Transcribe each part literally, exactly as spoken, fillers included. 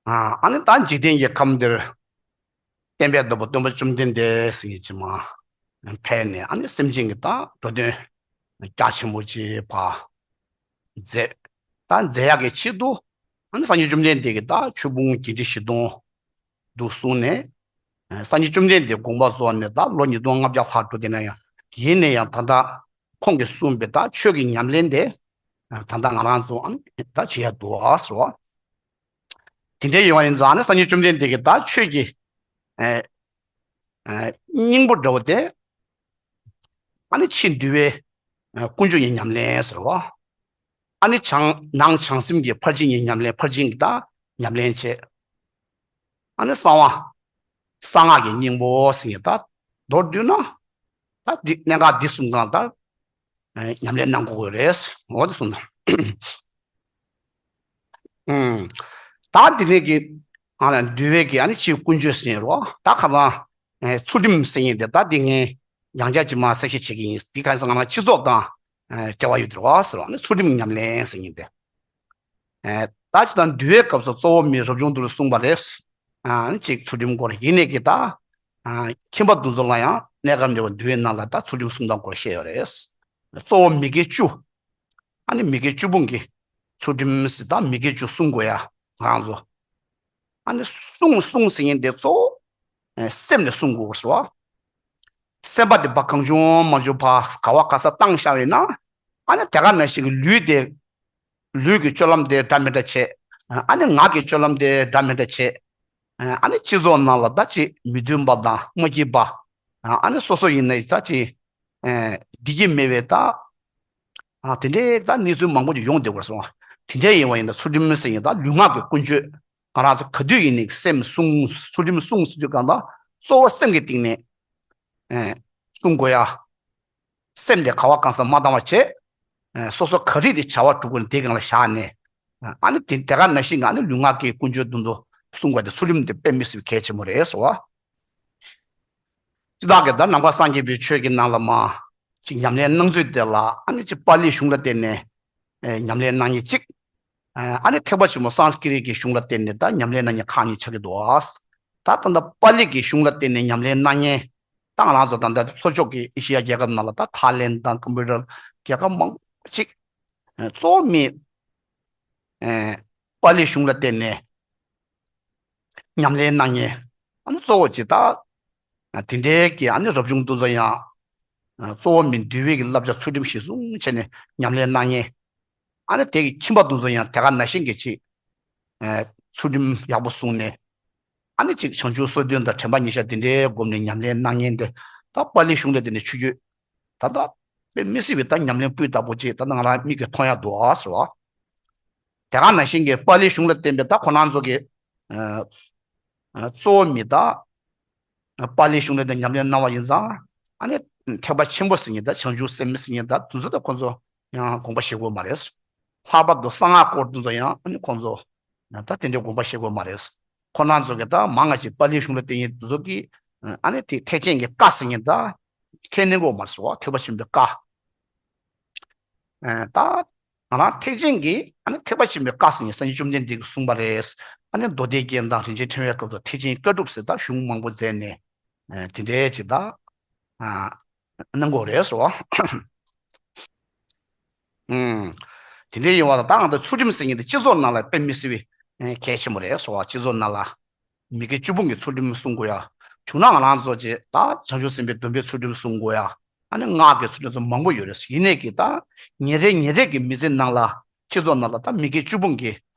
ཨ་ནི་ད་འཇིག་རྟེན་གྱི་ཁམས་འདིར་བསྟན་པའི་བདག་པོ་སྟོན་པ་བཅོམ་ལྡན་འདས་ཟེར་མཁན་ཅིག་མ་ཕེབས་ནས། ཨ་ནི་སེམས་ཅན་གྱི་ད་འགྲོ་དོན་རྒྱ་ཆེན་པོ་ཅིག་ཕར་མཛད། ད་མཛད་ཡག་གི་ཆེད་དུ། ཨ་ནི་སངས་རྒྱས་བཅོམ་ལྡན་འདས་ཀྱིས་ད་ཆོས་ཕུང་བརྒྱད་ཁྲི་བཞི་སྟོང་དུ་བཟུང་ནས། ཨ་སངས་རྒྱས་བཅོམ་ལྡན་འདས་དགོངས་པ་རྫོགས་ནས་ད་ལོ་ཉིས་སྟོང་ལྔ་བརྒྱ་ལྷག་འགྲོ། དེ་ན་ཡང་ཡིན་ན་ཡང་ད་ལྟ་ཁོང་གིས་གསུངས་པའི་ད་ཆོས་ཀྱི་ཉམས་ལེན་དེ་ད་ལྟ་ང་རང་ཚོ་ཨ་ནི་ད་བྱེད་ཡ་འདུག་ཨ་ཟེར་བ། དེ་འདྲའི་ཡོང་བ་ཡིན་ཙང་ནི་སངས་རྒྱས་བཅོམ་ལྡན་འདས་ཀྱིས་ད་ཆོས་ཀྱི་ཨ་ཨ་སྙིང་པོ་འདྲ་བོ་དེ། ཨ་ནི་ཕྱི་འདུལ་བའི་ཨ་ཀུན་སྤྱོད་ཀྱི་ཉམས་ལེན་ཟེར་བ། ཨ་ནི་བྱང་ནང་བྱང་སེམས་ཀྱི་ཕར་ཕྱིན་གྱི་ཉམས་ལེན། ཕར་ཕྱིན་གྱི་ད་ཉམས་ལེན་བྱེད། ཨ་ནི་གསང་བ། གསང་སྔགས་ཀྱི་སྙིང་པོ་ཟེར་མཁན་ད་མདོར་བསྡུས་ན། ད་འདི་གནད་འགག་འདི་གསུམ་གང་ད་ཨ་ཉམས་ལེན་གནང་དགོས་ཀྱི་རེད། འོ་དེ་གསུངས་ད། ཨུམ། ད་འདི་ནས་ཀྱི་ཨ་ནི་འདུལ་བའི་གི་ཨ་ནི་ཕྱིའི་ཀུན་སྤྱོད་ཟེར་རོ། ད་ཁ་སང་ཨ་ཚུལ་ཁྲིམས་ཟེར་མཁན་དེ་ད་འདི་ངས་ཡང་བསྐྱར་ཅིག་མ་གསལ་བཤད་བྱེད་ཀྱི་ཡིན། འདི་ཁ་སང་ང་རང་སྤྱི་ཚོགས་དང་ཨ་འབྲེལ་བ་ཡོད་དེ་རོ་ཟེར་རོ། ཨ་ནི་ཚུལ་ཁྲིམས་ཉམས་ལེན་ཟེར་མཁན་དེ། ཨ་ད་ཅི་ད་འདུལ་བའི་སྐབས་སུ་གཙོ་བོ་མི་རབ་བྱུང་དུ་གསུངས་པ་རེད། ཨ་ནི་ཅིག་ཚུལ་ཁྲིམས་སྐོར་ཡིན་ནས་ཀྱི་ད་ཨ་ཁྱིམ་པ་དེ་ཚོ་ལ་ཡང་གནས་སྐབས་འབྲེལ་བ་འདུལ་བའི་ནང་ལ་ད་ཚུལ་ཁྲིམས་སྲུང་སྟངས་སྐོར་བཤད་ཡོད་རེད། གཙོ་བོ་མི་དགེ་བཅུ། ཨ་ནི་མི་དགེ་བཅུ་སྤོང་གི་ཚུལ་ཁྲིམས་ཟེར། ད་མི་དགེ་བཅུ་སྲུང་དགོས་ཡ་ང་རང་ཚོ། ཨ་ནི་སྲུང་སྲུང་ཟེར་མཁན་དེ་གཙོ་བོ་ཨེ་སེམས་ལ་སྲུང་དགོས་ཟེར་བ། སེམས་པ་དེ་ཕར་གང་བྱུང་མང་བྱུང་ཕར་ག་བ་ག་ས་བཏང་བཞག་ཡོད་ན། ཨ་ནི་དེ་ག་ནང་བཞིན་གྱི་ལུས་དེ། ལུས་ཀྱི་སྤྱོད་ལམ་དེ་འདྲ་མི་འདྲ་བྱེད། ཨ་ནི་ངག་གི་སྤྱོད་ལམ་དེ་འདྲ་མི་འདྲ་བྱེད། ཨ་ནི་སྤྱི་ཚོགས་ནང་ལ་ད་ཅིག་མི་མཐུན་པ་དང་མ་སྐྱིད་པ། ཨ་ནི་སོ་སོ་ཡིན་ན་ད་ཅིག་ཨ་བདེ་སྐྱིད་མེད་པའི་ད་ཨ་དེ་འདྲའི་ད་གནས་ཚུལ་མང་པོ་ཅིག་ཡོང་བསྡད་དགོས་སོང་། དེ་འདྲའི་ཡིན་པ་ཡིན་ན་ཚུལ་ཁྲིམས་ཟེར་མཁན་ད་ལུས་ངག་གི་ཀུན་སྤྱོད། ང་རང་ཚོ་ག་དུས་ཡིན་ནའི་སེམས་སྲུང་། ཚུལ་ཁྲིམས་སྲུང་ཟེར་དུས་གང་ལྟར་གཙོ་བོ་སེམས་ཀྱི་སྟེང་ནས་ཨ་སྲུང་དགོས་ཡ། སེམས་དེ་ག་བ་གང་ས་མ་བཏང་བ་བྱེད། ཨ་སོ་སོ་ག་རེ་དེ་བྱ་བ་སྒྲུབ་དགོས་ན་དེ་སྒང་ལ་བཞག་ནས། ཨ་ནི་དེ་དེ་ག་ནང་བཞིན་གྱི་ཨ་ནི་ལུས་ངག་གི་ཀུན་སྤྱོད་དེ་ཚོ་སྲུང་དགོས་དེ་ཚུལ་ཁྲིམས་དེ་དཔེ་མི་སྲིད་པའི་གལ་ཆེན་པོ་རེད་ཟེར་བ། སྤྱིར་བཏང་གི་ད་ནང་པ་སངས་རྒྱས་པའི་ཆོས་ཀྱི་ནང་ལ་མ་ཅིག་ཉམས་ལེན་གནང་ཚུལ་དེ་ལ་ཨ་ནི་ཅིག་པཱ་ལིའི་གཞུང་ལ་བརྟེན་ནས་ཨེ་ཉམས་ལེན་གནང་མཁན་གཅིག། ཨ་ནི་ཐེག་པ་ཆེན་པོ་སཾ་སྐྲྀ་ཏ་གི་གཞུང་ལ་བརྟེན་ནས་ད་ཉམས་ལེན་གནང་མཁན་ཁག་གཉིས་ཆགས་ཀྱི་འདུག་ཨ། ད་ད་ལྟ་པཱ་ལི་གི་གཞུང་ལ་བརྟེན་ནས་ཉམས་ལེན་གནང་མཁན། ད་ང་རང་ཚོ་ད་ལྟ་ལྷོ་ཕྱོགས་ཀྱི་ཨེ་ཤི་ཡ་རྒྱལ་ཁབ་ནང་ལ་ད་ཐའི་ལེན་དང་ཀམ་བྷོ་ཌི་ཡ་རྒྱལ་ཁབ་མང་པོ་ཅིག་ཨ་གཙོ་བོ་མི་ཨ་པཱ་ལི་གཞུང་ལ་བརྟེན་ནས་ཉམས་ལེན་གནང་མཁན། ཨ་ནི་གཙོ་བོ་ཅིག་ད་ཨ་དེ་འདྲའི་གི་ཨ་ནི་རབ་བྱུང་དེ་ཚོ་ཡང་ཨ་གཙོ་བོ་མི་འདུལ་བའི་གི་བསླབ་བྱ་ཚུལ་ཁྲིམས་གཞིར་བཟུང་བྱས་ནས་ཉམས་ལེན་གནང་མཁན། ཨ་ནི་དེ་གི་ཁྱིམ་པ་དེ་ཚོ་ཡང་དེ་ག་ནང་བཞིན་གྱི་ཅིག་ཨ་ཚུལ་ཁྲིམས་ཡག་པོ་བསྲུངས་ནས། ཨ་ནི་ཅིག་བྱང་ཆུབ་སོ་བདུན་དང་དྲན་པ་ཉེར་བཞག་དེ་འདྲའི་སྒོམ་ནས་ཉམས་ལེན་གནང་མཁན་དེ་ད་པཱ་ལིའི་གཞུང་ལ་བརྟེན་ནས་ཆོས་བརྒྱུད་ད་ལྟ་དཔེ་མི་སྲིད་པའི་ད་ཉམས་ལེན་སྤུས་དག་པོ་ཅིག་ད་ལྟ་ང་རང་མིག་གིས་མཐོང་ཡག་འདུག་ཨ་ཟེར་བ། དེ་ག་ནང་བཞིན་གྱི་པཱ་ལིའི་གཞུང་ལ་བརྟེན་པའི་ད་ཁོ་རང་ཚོ་གི་ཨ་ཨ་གཙོ་བོ་མི་ད་པཱ་ལིའི་གཞུང་ལ་བརྟེན་ཉམས་ལེན་གནང་བ་ཡིན་ཙང་། ཨ་ནི་ཐེག་པ་ཆེན་པོ་ཟེར་མཁན་ད་བྱང་ཆུབ་སེམས་ཟེར་མཁན་ད་དེ་ཚོ་ད་ཁོ་ཚོ་ཡང་དགོངས་པ་བཞེས་དགོས་མ་རེད། ལྷག་པར་དུ་གསང་སྔགས་སྐོར་དེ་ཚོ་ཡང་ཨ་ནི་ཁོ་ཚོ་ད་དེ་འདྲའི་དགོངས་པ་བཞེས་དགོས་མ་རེད། ཁོ་རང་ཚོ་གི་ད་མང་ང་ཅིག་པཱ་ལིའི་གཞུང་ལ་བརྟེན་མཁན་དེ་ཚོ་གི་ཨ་ནི་དེ་ཐེག་ཆེན་གྱི་བཀའ་ཟེར་མཁན་ད་ཁས་ལེན་དགོས་མ་རེད་ཟེར་བ། ཐེག་པ་ཆེན་པོའི་བཀའ། ཨ་ད་ང་རང་ཐེག་ཆེན་གྱི་ཨ་ནི་ཐེག་པ་ཆེན་པོའི་བཀའ་ཟེར་མཁན་སངས་རྒྱས་བཅོམ་ལྡན་འདས་ཀྱིས་གསུངས་པ་རེད། ཨ་ནི་མདོ་སྡེ་རྒྱན་དང་རིན་ཆེན་ཕྲེང་བའི་སྐབས་སུ་ཐེག་ཆེན་བཀའ་སྒྲུབ་ཟེར་ད་གཞུང་མང་པོ་མཛད་ནས་ཨ་དེ་འདྲའི་ཅིག་ད་ཨ་གནང་དགོས་རེད་ཟེར་བ། ཨུམ། དེ་འདྲའི་ཡིན་པ་དང་ད་ང་ཚོ་ཚུལ་ཁྲིམས་ཟེར་མཁན་དེ་སྤྱི་ཚོགས་ནང་ལ་དཔེ་མི་སྲིད་པའི་ཨ་གལ་ཆེན་པོ་རེད་ཟེར་བ། སྤྱི་ཚོགས་ནང་ལ་མི་དགེ་བཅུ་སྤོང་གི་ཚུལ་ཁྲིམས་སྲུང་དགོས་ཡ། བྱུང་ན་ང་རང་ཚོ་ཅིག་ད་བྱང་ཆུབ་སེམས་དཔའི་སྡོམ་པའི་ཚུལ་ཁྲིམས་སྲུང་དགོས་ཡ། ཨ་ནི་སྔགས་ཀྱི་ཚུལ་ཁྲིམས་སྲུང་མང་པོ་ཡོད་རེད། ཡིན་ནའི་གི་ད་ཉིན་རེ་ཉིན་རེ་གི་མི་ཚེ་ནང་ལ་སྤྱི་ཚོགས་ནང་ལ་ད་མི་དགེ་བཅུ་སྤོང་གི་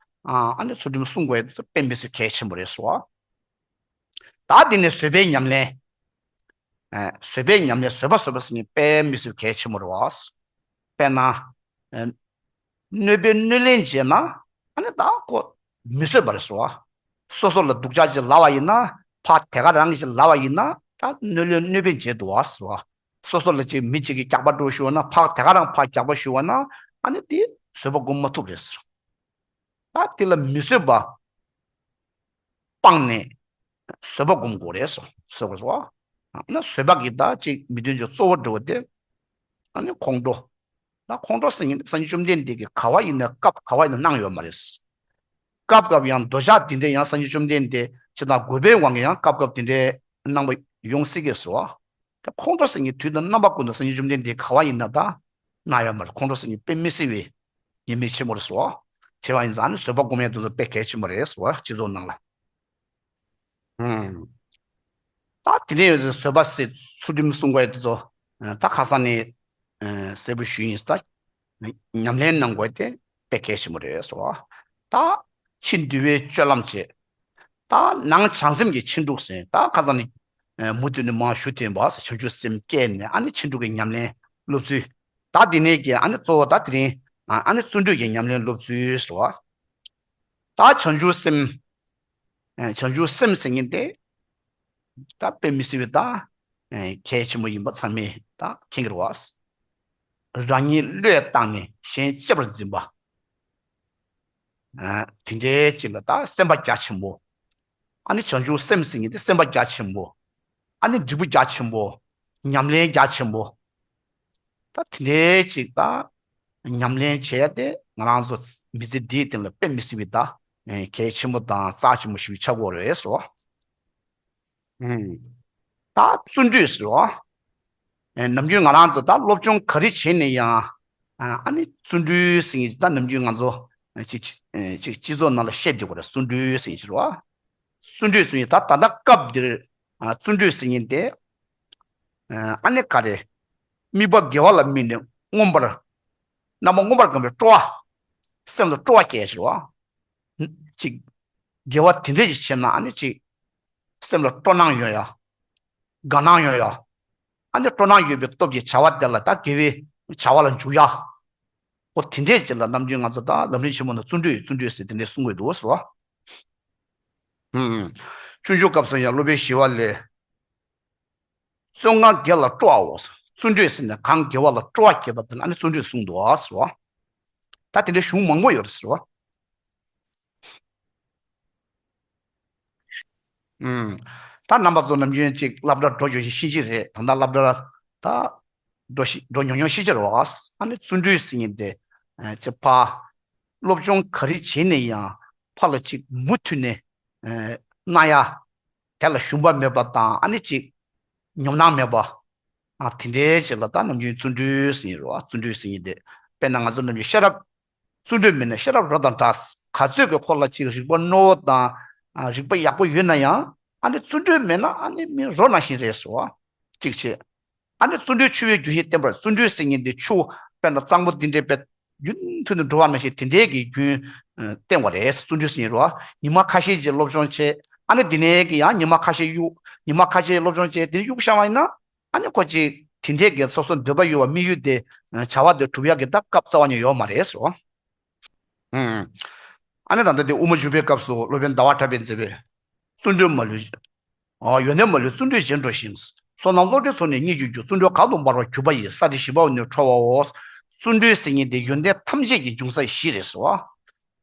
ཨ་ཨ་ནི་ཚུལ་ཁྲིམས་སྲུང་དགོས་ཡ་དེ་ཚོ་དཔེ་མི་སྲིད་གལ་ཆེན་པོ་རེད་ཟེར་བ། ད་འདི་ནས་བཟོད་པའི་ཉམས་ལེན། ཨ་བཟོད་པའི་ཉམས་ལེན། བཟོད་པ་བཟོད་པ་ཟེར་མཁན་དཔེ་མི་སྲིད་གལ་ཆེན་པོ་རེད་བ། དཔེར་ན་ཨ་གནོད་པའི་གནོད་ལན་འཇལ་ན་ཨ་ནི་ད་ཁོ་མི་བཟོད་པ་རེད་ཟེར་བ། སོ་སོ་ལ་སྡུག་ཅག་ཅིག་ལབ་པ་ཡིན་ན། ཕར་དེ་ག་རང་གིས་ཅིག་ལབ་པ་ཡིན་ན་ད་གནོད་ལན་གནོད་པ་འཇལ་འདུག་བ་ཟེར་བ། སོ་སོ་ལ་ཅིག་མི་གཅིག་གིས་སྐྱག་པ་འགྲོ་ཞུ་བ་ན། ཕར་དེ་ག་རང་ཕར་སྐྱག་པ་ཞུ་བ་ན། ཨ་ནི་དེ་བཟོད་པ་སྒོམ་མ་ཐུབ་རེད་ཟེར། ད་དེ་ལ་མི་བཟོད་པ་སྤངས་ནས་བཟོད་པ་སྒོམ་དགོས་རེད་ཟེར། བཟོད་པ་ཟེར་བ། ཨ་ན་བཟོད་པ་གི་ད་ཅིག་མི་དོན་གྱི་གཙོ་བོ་འདྲ་བོ་དེ་ཨ་ནི་ཁོང་ཁྲོ། ད་ཁོང་ཁྲོ་ཟེར་མཁན་སངས་རྒྱས་བཅོམ་ལྡན་འདས་ཀྱིས་ག་བ་ཡིན་ན་སྐབས་ག་བ་ཡིན་ན་གནང་ཡོད་མ་རེད། སྐབས་སྐབས་ཡང་འདོད་ཆགས་དེ་འདྲས་ཡང་སངས་རྒྱས་བཅོམ་ལྡན་འདས་ཇི་ལྟར་དགོས་པའི་དབང་གིས་ཡང་སྐབས་སྐབས་དེ་འདྲས་གནང་བ་ཡོང་སྲིད་ཀྱི་རེད་བ། ད་ཁོང་ཁྲོ་ཟེར་མཁན་དུས་དང་རྣམ་པ་ཀུན་ཏུ་སངས་རྒྱས་བཅོམ་ལྡན་འདས་ག་བ་ཡིན་ན་ད་ན་ཡོད་མ་རེད། ཁོང་ཁྲོ་ཟེར་མཁན་དཔེ་མི་སྲིད་པའི་ཉེས་དམིགས་ཆེན་མོ་རེད་ཟེར་བ། བྱས་པ་ཡིན་ཙང་ནི་བཟོད་པ་སྒོམ་ཡས་དེ་ཚོ་དཔེ་གལ་ཆེན་པོ་རེད་ཟེར་བ། སྤྱི་ཚོགས་ནང་ལ། ཨུམ། ད་དེ་འདྲ་ཡོད་ཚེ་བཟོད་པ་ཟེར་ཚུལ་ཁྲིམས་སྲུང་དགོས་དེ་ཚོ་ད་ཁ་སང་ནས་གསལ་པོ་ཞུས་ཡིན། ད་ཉམས་ལེན་གནང་དགོས་དེ་དཔེ་གལ་ཆེན་པོ་རེད་ཟེར་བ། ད་ཕྱི་འདུལ་བའི་སྤྱོད་ལམ་བྱེད། ད་ནང་བྱང་སེམས་ཀྱི་ཕྱིན་དྲུག་ཟེར། ད་ཁ་སང་ནས་མུ་མཐུད་ནས་མང་ཞུ་དེ་བ་ཟེར། བྱང་ཆུབ་སེམས་བསྐྱེད་ནས་ཨ་ནི་ཕྱིན་དྲུག་གི་ཉམས་ལེན་སློབ་ཚུལ། ད་དེ་ནས་ཀྱི་ཨ་ནི་གཙོ་བོ་ད་དེ་རིང་ཨ་ནི་བརྩོན་འགྲུས་ཀྱི་ཉམས་ལེན་སློབ་ཚུལ་ཟེར་བ། ད་བྱང་ཆུབ་སེམས། ཨ་བྱང་ཆུབ་སེམས་ཟེར་མཁན་དེ་ད་དཔེ་མི་སྲིད་པའི་ད་ཨ་གལ་ཆེན་པོ་ཡིན་པ་ཚང་མས་ད་མཁྱེན་གྱི་རེད་བ། རང་ཉིད་བློས་བཏང་ནས་གཞན་གཅེས་པར་འཛིན་པ། ཨ་དེ་འདྲའི་ཅིག་ལ་ད་སེམས་པ་རྒྱ་ཆེན་པོ། ཨ་ནི་བྱང་ཆུབ་སེམས་ཟེར་མཁན་དེ་སེམས་པ་རྒྱ་ཆེན་པོ། ཨ་ནི་འབྲས་བུ་རྒྱ་ཆེན་པོ། ཉམས་ལེན་རྒྱ་ཆེན་པོ། ད་དེ་འདྲའི་ཅིག་ད་ཉམས་ལེན་བྱེད་ཡ་དེ་ང་རང་ཚོ་མི་ཚེ་འདིའི་སྟེང་ལ་དཔེ་མི་སྲིད་པའི་ད་གལ་ཆེན་པོ་དང་རྩ་ཆེན་པོ་ཞིག་ཆགས་ཀྱི་ཡོད་རེད་ཟེར་བ། ཨུམ། ད་བརྩོན་འགྲུས་ཟེར་བ། ཨེ་ནམ་རྒྱུན་ང་རང་ཚོ་ད་སློབ་སྦྱོང་ག་རེ་བྱས་ནས་ཡང་ཨ་ཨ་ནི་བརྩོན་འགྲུས་ཟེར་མཁན་ད་ནམ་རྒྱུན་ང་ཚོ་ཅིག་ཅིག་སྤྱི་ཚོགས་ནང་ལ་བཤད་བསྡད་ཀྱི་རེད། བརྩོན་འགྲུས་ཟེར་མཁན་ཟེར་བ། བརྩོན་འགྲུས་ཟེར་མཁན་ད་ད་ལྟ་སྐབས་འདིར་ཨ་བརྩོན་འགྲུས་ཟེར་མཁན་དེ་ཨ་ནི་ག་རེ། དམིགས་པ་དགེ་བ་ལ་དམིགས་ནས་མངོན་པར་རྣམ་པ་མངོན་པར་བསྒོམས་པའི་སྤྲོ་བ། སེམས་ལ་སྤྲོ་བ་སྐྱེ་ཟེར་བ། ཅིག་དགེ་བ་དེ་འདྲ་ཞིག་བྱས་ན་ཨ་ནི་ཅིག་སེམས་ལ་སྤྲོ་སྣང་ཡོང་ཡ། དགའ་སྣང་ཡོང་ཡ། ཨ་ནི་སྤྲོ་སྣང་ཡོད་པའི་སྟོབས་ཀྱིས་བྱ་བ་དེ་ལ་ད་དགེ་བའི་བྱ་བ་ལ་འཇུག་ཡ། འོ་དེ་འདྲས་ཅིག་ལ་ནམ་རྒྱུན་ང་ཚོ་ད་ལམ་རིམ་ཆེན་མོ་ནང་བརྩོན་འགྲུས་བརྩོན་འགྲུས་ཟེར་དེ་འདྲས་གསུང་གི་འདུག་ཟེར་བ། ཨུམ། སྤྱོད་འཇུག་སྐབས་སུ་ཡང་སློབ་དཔོན་ཞི་བ་ལྷས། བརྩོན་གང་དགེ་ལ་སྤྲོ་བའོ། བརྩོན་འགྲུས་ཟེར་ནས་གང་དགེ་བ་ལ་སྤྲོ་བ་སྐྱེས་པ་དེ་ལ་ཨ་ནི་བརྩོན་འགྲུས་གསུངས་འདུག་ཟེར་བ། ད་དེ་འདྲའི་གཞུང་མང་པོ་ཡོད་རེད་ཟེར་བ། ཨུམ། ད་རྣམ་པ་ཚོ་ནམ་རྒྱུན་ཅིག་སློབ་གྲྭ་འགྲོ་ཡོད་ཤེས་ཀྱི་རེད། ད་ལྟ་སློབ་གྲྭ་ད་འགྲོ་ཤི་འགྲོ་ཉུང་ཉུང་ཤེས་ཀྱི་རེད་བ། ཨ་ནི་བརྩོན་འགྲུས་ཟེར་མཁན་དེ་ཅིག་ཕ་སློབ་སྦྱོང་ག་རེ་བྱས་ནས་ཡང་ཕ་ལ་ཅིག་མུ་མཐུད་ནས་གནང་ཡ། དེ་ལ་ཞུམ་པ་མེད་པ་དང་ཨ་ནི་ཅིག་ཉོབ་སྣང་མེད་པ། ཨ་དེ་འདྲའི་ཅིག་ལ་ད་ནམ་རྒྱུན་བརྩོན་འགྲུས་ཟེར་གྱི་རེད་བ། བརྩོན་འགྲུས་ཟེར་མཁན་དེ་དཔེར་ན་ང་ཚོ་ནམ་རྒྱུན་ཤེས་རབ། བརྩོན་འགྲུས་མེད་ན་ཤེས་རབ་རོ་དང་འདྲ། ག་ཚོད་ཀྱི་ཁོ་ལ་ཅིག་རིག་པ་རྣོ་བོ་དང་ཨ་རིག་པ་ཡག་པོ་ཡོད་ན་ཡང་ཨ་ནི་བརྩོན་འགྲུས་མེད་ན་ཨ་ནི་མི་རོ་ནང་བཞིན་རེད་ཟེར་བ། གཅིག་བྱས། ཨ་ནི་བརྩོན་འགྲུས་ཆུ་བོའི་རྒྱུན་ཞིག་བསྟན་པར། བརྩོན་འགྲུས་ཟེར་མཁན་དེ་ཆུ་དཔེར་ན་གཙང་པོ་འདི་འདྲའི་དཔེ་རྒྱུན་མཐུད་ནས་འགྲོ་བ་ནང་བཞིན་དེ་འདྲའི་གི་རྒྱུན་ཨ་བསྟན་པ་རེད། བརྩོན་འགྲུས་ཟེར་མཁན་རེད་བ། ཉི་མ་ཁ་ཤས་ཀྱི་སློབ་སྦྱོང་བྱས། ཨ་ནི་འདི་ནས་གི་ཡང་ཉི་མ་ཁ་ཤས་གཡུག་ཉི་མ་ཁ་ཤས་སློབ་སྦྱོང་བྱས། དེ་ནས་གཡུག་བཞག་པ་ཡིན་ན། ཨ་ནི་ཁོ་ཅིག་དེ་འདྲས་ཀྱི་སོ་སོ་འདོད་པ་ཡོད་པ་དམིགས་ཡུལ་དེ་བྱ་བ་དེ་སྒྲུབ་ཡག་གི་ད་སྐབས་རྩ་བ་ནས་ཡོད་མ་རེད་ཟེར་བ། ཨུམ། ཨ་ནི་ད་ལྟ་དེ་དབུ་མ་འཇུག་པའི་སྐབས་སུ་སློབ་དཔོན་ཟླ་བ་གྲགས་པས་མཛད་པའི་བརྩོན་འགྲུས་མ་ལུས། ཨ་ཡོན་ཏན་མ་ལུས་བརྩོན་འགྲུས་རྗེས་འགྲོ་ཞིང་། བསོད་ནམས་བློ་གྲོས་ཚོགས་ནི་སྙེད་ཀྱི་རྒྱུ། བརྩོན་འགྲུས་གང་དུ་འབར་བར་གྱུར་པ་ཡིས། ས་དེ་བཞི་པ་ནི་འཕྲོ་བའོ། བརྩོན་འགྲུས་ཟེར་མཁན་དེ་ཡོན་ཏན་ཐམས་ཅད་ཀྱི་འབྱུང་ས་བཞི་རེད་ཟེར་བ།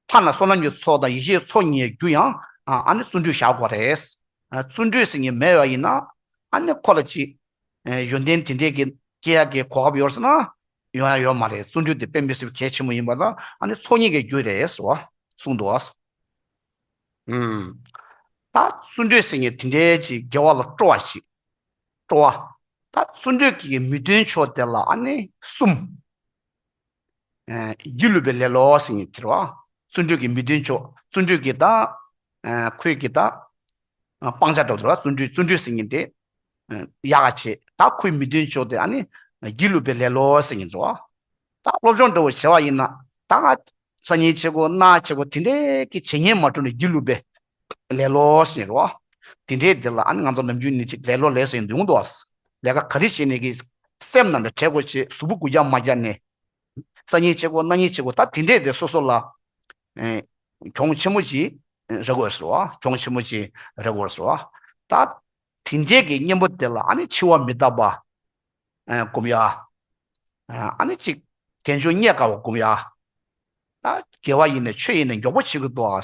ཐ་ན་བསོད་ནམས་ཀྱི་ཚོགས་དང་ཡེ་ཤེས་ཚོགས་གཉིས་རྒྱུ་ཡང་ཨ་ནི་བརྩོན་འགྲུས་བཞག་དགོས་རེད། བརྩོན་འགྲུས་ཟེར་མཁན་མེད་པ་ཡིན་ན་ཨ་ནི་ཁོ་ལ་ཅིག་ཨེ་ཡོན་ཏན་དེ་འདྲས་ཀྱི་སྐྱེ་ཡག་གི་གོ་སྐབས་ཡོད་ཟེར་ན་ཡོང་ཡག་ཡོད་མ་རེད། བརྩོན་འགྲུས་དེ་དཔེ་མི་སྲིད་པའི་གལ་ཆེན་པོ་ཡིན་པ་ཙང་ཨ་ནི་ཚོགས་གཉིས་ཀྱི་རྒྱུ་རེད་ཟེར་བ་གསུངས་འདུག་བ། ཨུམ། ད་བརྩོན་འགྲུས་ཟེར་མཁན་དེ་འདྲའི་ཅིག་དགེ་བ་ལ་སྤྲོ་བ་ཞིག་སྤྲོ་བ། ད་བརྩོན་འགྲུས་ཀྱི་མི་མཐུན་ཕྱོགས་དེ་ལ་ཨ་ནི་གསུམ། ཨེ་སྒྱིད་ལུག་པའི་ལེ་ལོ་ཟེར་མཁན་དེ་རེད་བ། བརྩོན་འགྲུས་ཀྱི་མི་མཐུན་ཕྱོགས། བརྩོན་འགྲུས་ཀྱི་ད་ཨེ་ཁོའི་གི་ད་ཨ་སྤང་བྱ་འདྲ་བོ་དེ་རེད་བ། བརྩོན་འགྲུས་བརྩོན་འགྲུས་ཟེར་མཁན་དེ་ཨེ་ཡག་ག་བྱེད། ད་ཁོའི་མི་མཐུན་ཕྱོགས་དེ་ཨ་ནི་སྒྱིད་ལུག་པའི་ལེ་ལོ་ཟེར་མཁན་དེ་རེད་བ། ད་སློབ་སྦྱོང་འདྲ་བོ་བྱས་པ་ཡིན་ན་ད་ང་སང་ཉིན་བྱེད་དགོས་གནངས་བྱེད་དགོས་དེ་འདྲའི་གི་བྱེད་སྙིང་མ་བྲོ་ནས་སྒྱིད་ལུག་པའི་ལེ་ལོ་ཟེར་རོ། དེ་འདྲའི་དེ་ལ་ཨ་ནི་ང་ཚོ་ནམ་རྒྱུན་ནས་ཅིག་ལེ་ལོ་ལས་ཟེར་འདུག་འདུག་ལས་ཀ་ག་རེ་བྱེད་ནས་ཀྱི་སེམས་ནང་དུ་དྲན་དགོས་ཆེད་གཟུགས་པོ་འགུལ་རྒྱག་མ་རྒྱག་ནས། སང་ཉིན་བྱེད་དགོས་གནངས་ཉིན་བྱེད་དགོས་ད་དེ་འདྲའི་དེ་སོ་སོ་ལ་ཨེ་གྱོང་ཆེན་པོ་ཅིག་རེག་དགོས་སོ། གྱོང་ཆེན་པོ་ཅིག་རེག་དགོས་སོ། ད་དེ་འདྲའི་གི་གཉེན་པོ་དེ་ལ་ཨ་ནི་འཆི་བ་མི་རྟག་པ་ཨེ་སྒོམ་ཡ། ཨ་ནི་ཅིག་དལ་འབྱོར་རྙེད་དཀའ་བ་སྒོམ་ཡ། ད་དགེ་བ་ཡིན་ནས་ཆོས་ཡིན་ནས་མགྱོགས་པོ་བྱེད་ཀྱི་འདུག་ཨ།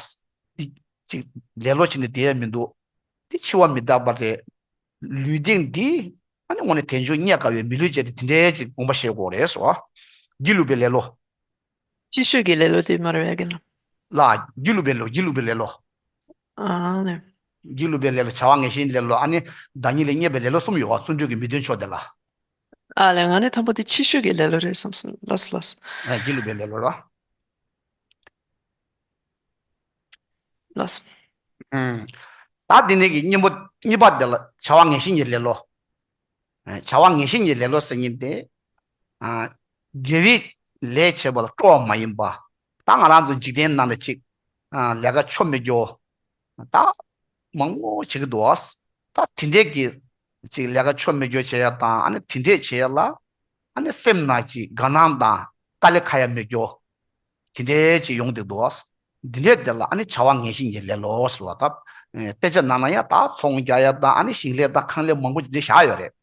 འདི་ཅིག་ལེ་ལོ་བྱས་ནས་བསྡད་ཡ་མི་འདུག་འདི་འཆི་བ་མི་རྟག་པ་རེད། ལུས་རྟེན་འདི་ཨ་ནི་དངོས་གནས་དལ་འབྱོར་རྙེད་དཀའ་བའི་མི་ལུས་བྱས་ཏེ་དེ་འདྲའི་ཅིག་དགོངས་པ་བཞེས་དགོས་རེད་ཟེར་བ། སྒྱིད་ལུག་པའི་ལེ་ལོ། ཅིག་ཤོས་ཀྱི་ལེ་ལོ་དེ་མ་རེད་ཡ་གི་ན། ལ། སྒྱིད་ལུག་པའི་ལོ། སྒྱིད་ལུག་པའི་ལེ་ལོ། ཨ་ནི། སྒྱིད་ལུག་པའི་ལེ་ལོ། བྱ་བ་ངན་ཞེན་ལེ་ལོ། ཨ་ནི་བདག་ཉིད་ལས་བརྙས་པའི་ལེ་ལོ་གསུམ་ཡོད་པ། བརྩོན་འགྲུས་ཀྱི་མི་མཐུན་ཕྱོགས་དེ་ལ། ཨ་ལས་ང་ནི་དང་པོ་དེ་ཕྱི་ཤོས་ཀྱི་ལེ་ལོ་རེད་བསམ་སོང་། ལགས་སོ་ལགས་སོ། ཨ། སྒྱིད་ལུག་པའི་ལེ་ལོ་ར། ལགས་སོ། ཨུམ། ད་འདི་ནས་ཀྱི་གཉིས་པོ། གཉིས་པ་དེ་ལ་བྱ་བ་ངན་ཞེན་གྱི་ལེ་ལོ། ཨ། བྱ་བ་ངན་ཞེན་གྱི་ལེ་ལོ་ཟེར་མཁན་དེ། ཨ། དགེ་བའི་ལས་བྱེད་པ་ལ་སྤྲོ་བ་མ་ཡིན་པ། ད་ང་རང་ཚོ་འཇིག་རྟེན་ནང་ལ་ཅིག་ཨ། ལས་ཀ་ཆོ་མེད་རྒྱུ། ད་མང་པོ་བྱེད་ཀྱི་འདུག་ཨ། ད་དེ་འདྲས་ཀྱི་ཅིག་ལས་ཀ་ཆོ་མེད་རྒྱུ་བྱེད་ཡ་དང་། ཨ་ནི་དེ་འདྲས་བྱེད་ཡ་ལ། ཨ་ནི་སེམས་ནང་ཅིག་དགའ་སྣང་དང་དཀའ་ལས་ཁག་ཡ་མེད་རྒྱུ། དེ་འདྲས་ཅིག་ཡོང་བསྡད་འདུག་ཨ། འདི་འདྲས་དེ་ལ་ཨ་ནི་བྱ་བ་ངན་ཞེན་གྱི་ལེ་ལོ་ཟེར་བ། ད་དཔེ་ཆ་ནང་ན་ཡང་ད་ཚོང་རྒྱག་ཡ་དང་། ཨ་ནི་ཞིང་ལས་དང་ཁང་ལས་མང་པོ་ཅིག་འདི་བཞག་ཡོད་རེད།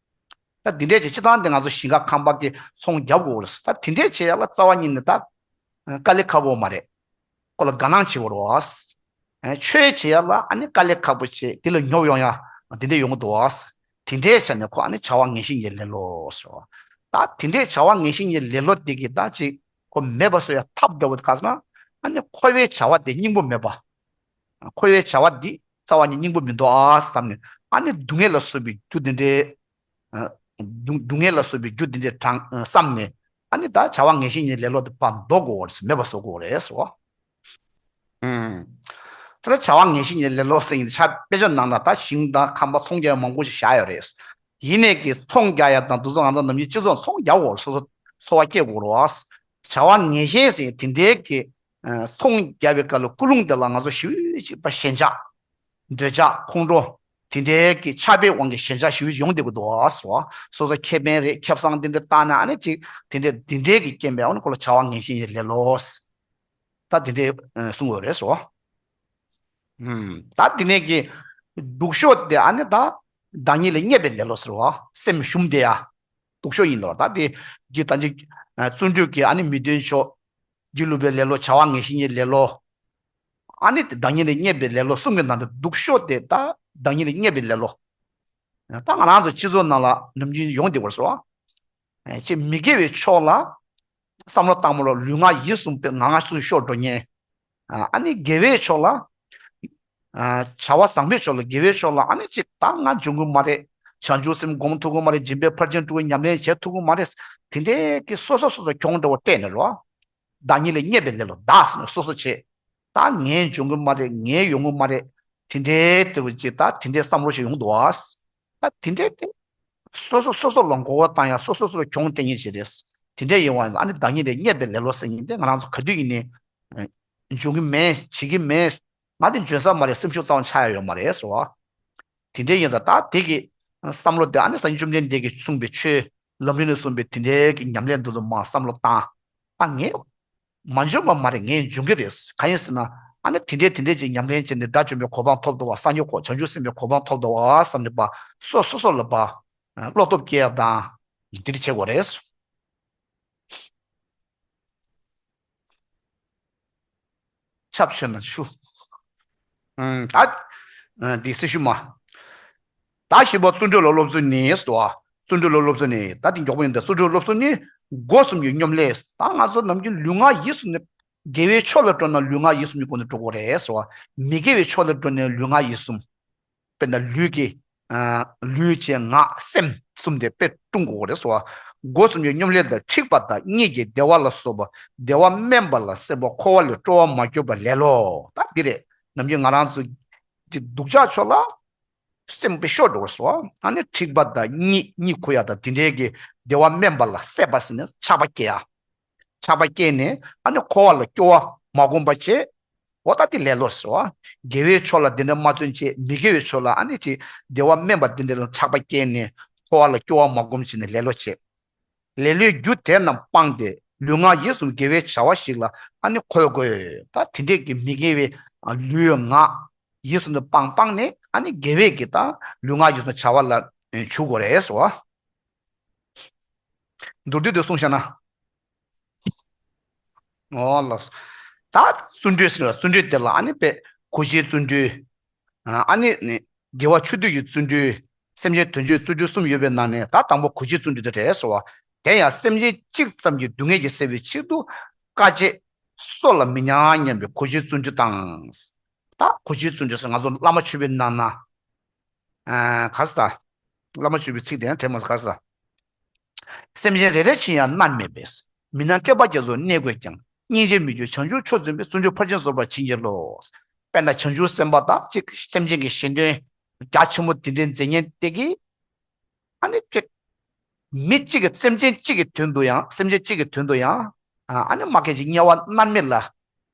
ད་འདི་འདྲས་ཅིག་སྤྱིར་བཏང་དེ་ང་ཚོ་ཞིང་ཁ་ཁང་པ་གི་ཚོང་རྒྱག་དགོས་རེད། ད་དེ་འདྲས་བྱེད་ཡ་ལ་རྩ་བ་ཉིད་ནས་ད་དཀའ་ལས་ཁག་པོ་མ་རེད། ཁོ་ལ་དགའ་སྣང་བྱེད་དགོས་རེད་བ། ཆོས་བྱེད་ཡ་ལ་ཨ་ནི་དཀའ་ལས་ཁག་པོ་བྱེད། དེ་ལ་ཉོབ་ཡོང་ཡ་དེ་འདྲས་ཡོང་གི་འདུག་བ། དེ་འདྲས་བྱས་ནས་ཁོ་ཨ་ནི་བྱ་བ་ངན་ཞེན་གྱི་ལེ་ལོ་ཟེར་བ། ད་དེ་འདྲས་བྱ་བ་ངན་ཞེན་གྱི་ལེ་ལོ་དེ་གིས་ད་ཅིག་ཁོ་མེད་པ་བཟོ་ཡ་ཐབས་འདྲ་བོ་དེ་ག་ཟེར་ན། ཨ་ནི་འཁོར་བའི་བྱ་བ་དེ་སྙིང་པོ་མེད་པ། འཁོར་བའི་བྱ་བ་འདི་རྩ་བ་ཉིད་སྙིང་པོ་མི་འདུག་ཨ་བསམ་ནས། ཨ་ནི་སྡུག་བསྔལ་ལ་སོགས་པའི་རྒྱུ་དེ་འདྲའི། ཨ། སྡུག་སྡུག་བསྔལ་ལ་སོགས་པའི་རྒྱུ་དེ་འདྲའི་དྲངས། ཨ། བསམ་ནས། ཨ་ནི་ད་བྱ་བ་ངན་ཞེན་གྱི་ལེ་ལོ་དེ་ཕར་འདོར་དགོས་པ་རེད། མེད་པ་བཟོ་དགོས་པ་རེད་ཟེར་བ། ཨུམ། དེ་ལ་བྱ་བ་ངན་ཞེན་གྱི་ལེ་ལོ་ཟེར་ཡིན་ཆ། དཔེ་ཆ་ནང་ན་ད་ཞིང་དང་ཁང་པ་ཚོང་རྒྱག་ཡ་མང་པོ་ཞིག་བཞག་ཡོད་རེད། ཡིན་ནས་ཀྱི་ཚོང་རྒྱག་ཡ་དང་། དེ་ཚོ་ང་ཚོ་ནམ་རྒྱུན་སྤྱི་ཚོགས་ཚོང་རྒྱག་དགོས་རེད། སོ་སོ་འཚོ་བ་སྐྱེལ་དགོས་རེད་བ། བྱ་བ་ངན་ཞེན་ཟེར་དེ་འདྲའི་གི། ཨ། ཚོང་རྒྱག་པའི་སྐབས་ལ་ཀུན་སློང་དེ་ལ་ང་ཚོ་ཞེ་པོ་ཅིག་ཕར་ཞེན་ཆགས། འདོད་ཆགས། ཁོང་ཁྲོ། དེ་འདྲའི་གི་ཆགས་པའི་དབང་གིས་ཞེན་ཆགས་ཞེ་པོ་ཅིག་ཡོང་བསྡད་ཀྱི་འདུག་བ། སོ་སོ་ཁེ་ཕན་རེད། ཁེ་བཟང་དེ་འདྲ་བཏང་ནས། ཨ་ནི་ཅིག་དེ་འདྲའི་དེ་འདྲའི་གི་རྐྱེན་པས། ཨ་ནི་ཁོ་ལ་བྱ་བ་ངན་ཞེན་གྱི་ལེ་ལོ། ད་དེ་འདྲའི་གསུང་དགོས་རེད་ཟེར་བ། ཨུམ། ད་དེ་ནས་ཀྱི་སྡུག་ཤོས་དེ་ཨ་ནི་ད་བདག་ཉིད་ལས་བརྙས་པའི་ལེ་ལོ་ཟེར་བ། སེམས་ཞུམ་བསྡད་ཡ། སྡུག་ཤོས་ཡིན་ལོ། ད་དེ་གི་ད་ཅིག་བརྩོན་འགྲུས་ཀྱི་ཨ་ནི་མི་མཐུན་ཕྱོགས། སྒྱིད་ལུག་པའི་ལེ་ལོ། བྱ་བ་ངན་ཞེན་གྱི་ལེ་ལོ། ཨ་ནི་དེ་བདག་ཉིད་ལས་བརྙས་པའི་ལེ་ལོ་གསུམ་གྱི་ནང་དུ་སྡུག་ཤོས་དེ་ད་བདག་ཉིད་ལས་བརྙས་པའི་ལེ་ལོ། ད་ང་རང་ཚོ་སྤྱི་ཚོགས་ནང་ལ་ནམ་རྒྱུན་ཡོང་བསྡད་པ་རེད་ཟེར་བ། ཅིག་མི་དགེ་བའི་ཕྱོགས་ལ་བསམ་བློ་བཏང་མ་ལོ། ལུས་ངག་ཡིད་གསུམ་པའི་ངང་ངམ་ཤོར་འགྲོ་མཁན། ཨ་ནི་དགེ་བའི་ཕྱོགས་ལ། ཨ། བྱ་བ་བཟང་པོའི་ཕྱོགས་ལ། དགེ་བའི་ཕྱོགས་ལ་ཨ་ནི་ཅིག་ད་ང་འབྱུང་གི་མ་རེད། བྱང་ཆུབ་སེམས་སྒོམ་ཐུབ་ཀྱི་མ་རེད། སྦྱིན་པའི་ཕར་ཕྱིན་དྲུག་ཉམས་ལེན་བྱེད་ཐུབ་ཀྱི་མ་རེད། དེ་འདྲའི་གི་སོ་སོ་སོ་སོ་གྱོང་འདྲ་བོ་སྤྲད་ནས་རོ། བདག་ཉིད་ལས་བརྙས་པའི་ལེ་ལོ། བདག་ཟེར་ནས་སོ་སོ་བྱེད། ད་ངས་འབྱུང་གི་མ་རེད། ངས་ཡོང་གི་མ་རེད། དེ་འདྲའི་འདྲ་བོ་ཅིག་ད་དེ་འདྲའི་བསམ་བློ་ཞིག་ཡོང་འདུག་ཨ། ད་དེ་འདྲའི་དེ། སོ་སོ་སོ་སོ་ལ་མགོ་སྐོར་བཏང་ཡ། སོ་སོ་སོ་ལ་གྱོང་སྤྲད་མཁན་ཞིག་རེད། དེ་འདྲ་ཡིན་པ་ཡིན་ཙང་། ཨ་ནི་བདག་ཉིད་ལས་བརྙས་པའི་ལེ་ལོ་ཟེར་མཁན་དེ་ང་རང་ཚོ་ག་དུས་ཡིན་ནའི་འབྱུང་གི་མེད། བྱེད་ཀྱི་མེད། ང་དེ་འཇོན་ས་མ་རེད། སེམས་ཤུགས་རྩ་བ་ནས་ཆག་ཡ་ཡོད་མ་རེད་ཟེར་བ། དེ་འདྲ་ཡིན་ཙང་ད་དེ་གི་བསམ་བློ་དེ་ཨ་ནི་སངས་རྒྱས་བཅོམ་ལྡན་འདས་ཀྱིས་གསུངས་པའི་ཆོས་ལམ་རིམ་ནས་གསུངས་པའི་དེ་འདྲའི་གི་ཉམས་ལེན་དེ་ཚོ་མར་བསམ་བློ་བཏང་། ཨ། ངས་མ་འཇོན་པ་མ་རེད། ངས་འཇོན་གྱི་རེད། གང་ཡིན་ཟེར་ན། ཨ་ནི་དེ་འདྲའི་དེ་འདྲའི་ཅིག་ཉམས་ལེན་བྱས་ནས་དགྲ་བཅོམ་པའི་གོ་འཕང་ཐོབ་འདུག་བ། སངས་རྒྱས་གོ། བྱང་ཆུབ་སེམས་དཔའི་གོ་འཕང་ཐོབ་འདུག་བ་བསམ་ནས་པ། སོ་སོ་སོ་ལ་པ། བློ་སྟོབས་སྐྱེ་ཡ་དང་འདིར་བྱེད་དགོས་རེད། ཆབ་ཆེ་ན་ཆུ། ཨང་། ད་འདི་སྲི་ཞུ་མ། ད་བཞི་པ་བརྩོན་འགྲུས་ལ་སློབ་ཚུལ་ནི་ཟེར་བ། བརྩོན་འགྲུས་ལ་སློབ་ཚུལ་ནི། ད་འདི་མགྱོགས་པོ་ཡིན། ད་བརྩོན་འགྲུས་ལ་སློབ་ཚུལ་ནི། སྒོ་གསུམ་གྱི་སྙོམས་ལས། ད་ང་ཚོ་ནམ་རྒྱུན་ལུས་ངག་ཡིད་གསུམ་ནི། དགེ་བའི་ཕྱོགས་ལ་འགྲོ་ན་ལུས་ངག་ཡིད་གསུམ་གྱི་སྒོ་ནས་འགྲོ་དགོས་རེད་ཟེར་བ། མི་དགེ་བའི་ཕྱོགས་ལ་འགྲོ་ན་ལུས་ངག་ཡིད་གསུམ། དཔེར་ན་ལུས་ཀྱི། ཨ། ལུས་བྱས་ངག་སེམས་གསུམ་དེ་དཔེ་སྲུང་དགོས་རེད་ཟེར་བ། སྒོ་གསུམ་གྱི་སྙོམས་ལས་དང་འཁྲིག་པ་དང་གཉིད་ཀྱི་བདེ་བ་ལ་སོགས་པ། བདེ་བ་དམན་པ་ལ་སྲེད་པ། འཁོར་བ་ལས་སྤྲོ་བ་མ་གྱུར་པ་ལེ་ལོ། ད་འདི་རེད། ནམ་རྒྱུན་ང་རང་ཚོ་འདི་སྡུག་ཅག་ཕྱོགས་ལ་སེམས་དཔེ་ཤོར་འགྲོ་བ་ཟེར་བ། ཨ་ནི་འཁྲིག་པ་དང་གཉིད། གཉིད་ཁུག་ཡ་དང་དེ་འདྲའི་གི་བདེ་བ་དམན་པ་ལ་སྲེད་པ་ཟེར་ནས་ཆགས་པ་སྐྱེ་ཡ། ཆགས་པ་སྐྱེས་ནས་ཨ་ནི་འཁོར་བ་ལ་སྐྱོ་བ་མ་བསྒོམ་པ་བྱས། འོ་ད་དེ་ལེ་ལོ་ཟེར་བ། དགེ་བའི་ཕྱོགས་ལ་དེ་འདྲ་མ་བརྩོན་བྱས། མི་དགེ་བའི་ཕྱོགས་ལ་ཨ་ནི་ཅིག་བདེ་བ་དམན་པ་དེ་འདྲ་ལ་ཆགས་པ་སྐྱེས་ནས་འཁོར་བ་ལ་སྐྱོ་བ་མ་བསྒོམ་བྱས་ནས་ལེ་ལོ་བྱེད། ལེ་ལོའི་རྒྱུ་དེ་རྣམས་སྤངས་ཏེ་ལུས་ངག་ཡིད་གསུམ་དགེ་བའི་བྱ་བ་ཞིག་ལ་ཨ་ནི་འཁོལ་དགོས། ད་དེ་འདྲས་ཀྱི་མི་དགེ་བའི་ལུས་ངག་ཡིད་གསུམ་དུ་སྤངས། སྤངས་ནས་ཨ་ནི་དགེ་བའི་གི་ད་ལུས་ངག་ཡིད་གསུམ་བྱ་བ་ལ་འཇུག་དགོས་རེད་ཟེར་བ། མདོར་བསྡུས་དུ་གསུངས་བཞག་ན། འོ་ལགས། ད་བརྩོན་འགྲུས་ཟེར་བ། བརྩོན་འགྲུས་དེ་ལ་ཨ་ནི་དཔེ་གོ་ཆའི་བརྩོན་འགྲུས། ཨ་ནི་ནི་དགེ་བ་ཆོས་སྡུད་ཀྱི་བརྩོན་འགྲུས། སེམས་ཅན་དོན་བྱེད་བརྩོན་འགྲུས་གསུམ་ཡོད་པའི་ནང་ནས་ད་དང་པོ་གོ་ཆའི་བརྩོན་འགྲུས་དེ་རེད་ཟེར་བ། དེ་ཡང་སེམས་ཅན་གཅིག་ཙམ་གྱི་སྡུག་བསྔལ་གྱིས་སེལ་བའི་ཕྱིར་དུ་དཀའ་སྤྱད། སྲོག་ལ་མི་ཉར་སྙམ་པའི་གོ་ཆའི་བརྩོན་འགྲུས་དང་། ད་གོ་ཆའི་བརྩོན་འགྲུས་ཟེར་ང་ཚོ་བླ་མ་མཆོད་པའི་ནང་ན། ཨ་ག་རེ་ཟ། བླ་མ་མཆོད་པའི་ཚིག་དེ་ཡང་དྲན་མ་སོང་། ག་རེ་ཟ། སེམས་ཅན་རེ་རེ་ཕྱིར་ཡང་མནར་མེད་པས། མི་སྣང་བསྐལ་པ་རྒྱ་མཚོར་གནས་དགོས་ཀྱང་། སྙིང་རྗེ་མི་སྐྱོ་བྱང་ཆུབ་མཆོག་འཛིན་པའི། བརྩོན་འགྲུས་ཕར་ཕྱིན་བཟོད་པར་བྱིན་གྱིས་རློབས། དཔེར་ན་བྱང་ཆུབ་སེམས་དཔའ་དང་གཅིག་སེམས་ཅན་གྱི་གཞན་དོན་རྒྱ་ཆེན་པོ་དེ་འདྲའི་མཛད་མཁན་དེ་གིས། ཨ་ནི་གཅིག་མི་གཅིག་གི་སེམས་ཅན་གཅིག་གི་དོན་དུ་ཡང་། སེམས་ཅན་གཅིག་གི་དོན་དུ་ཡང་། ཨ་ནི་མ་སྐད་ཅིག་དམྱལ་བ་མནར་མེད་ལ་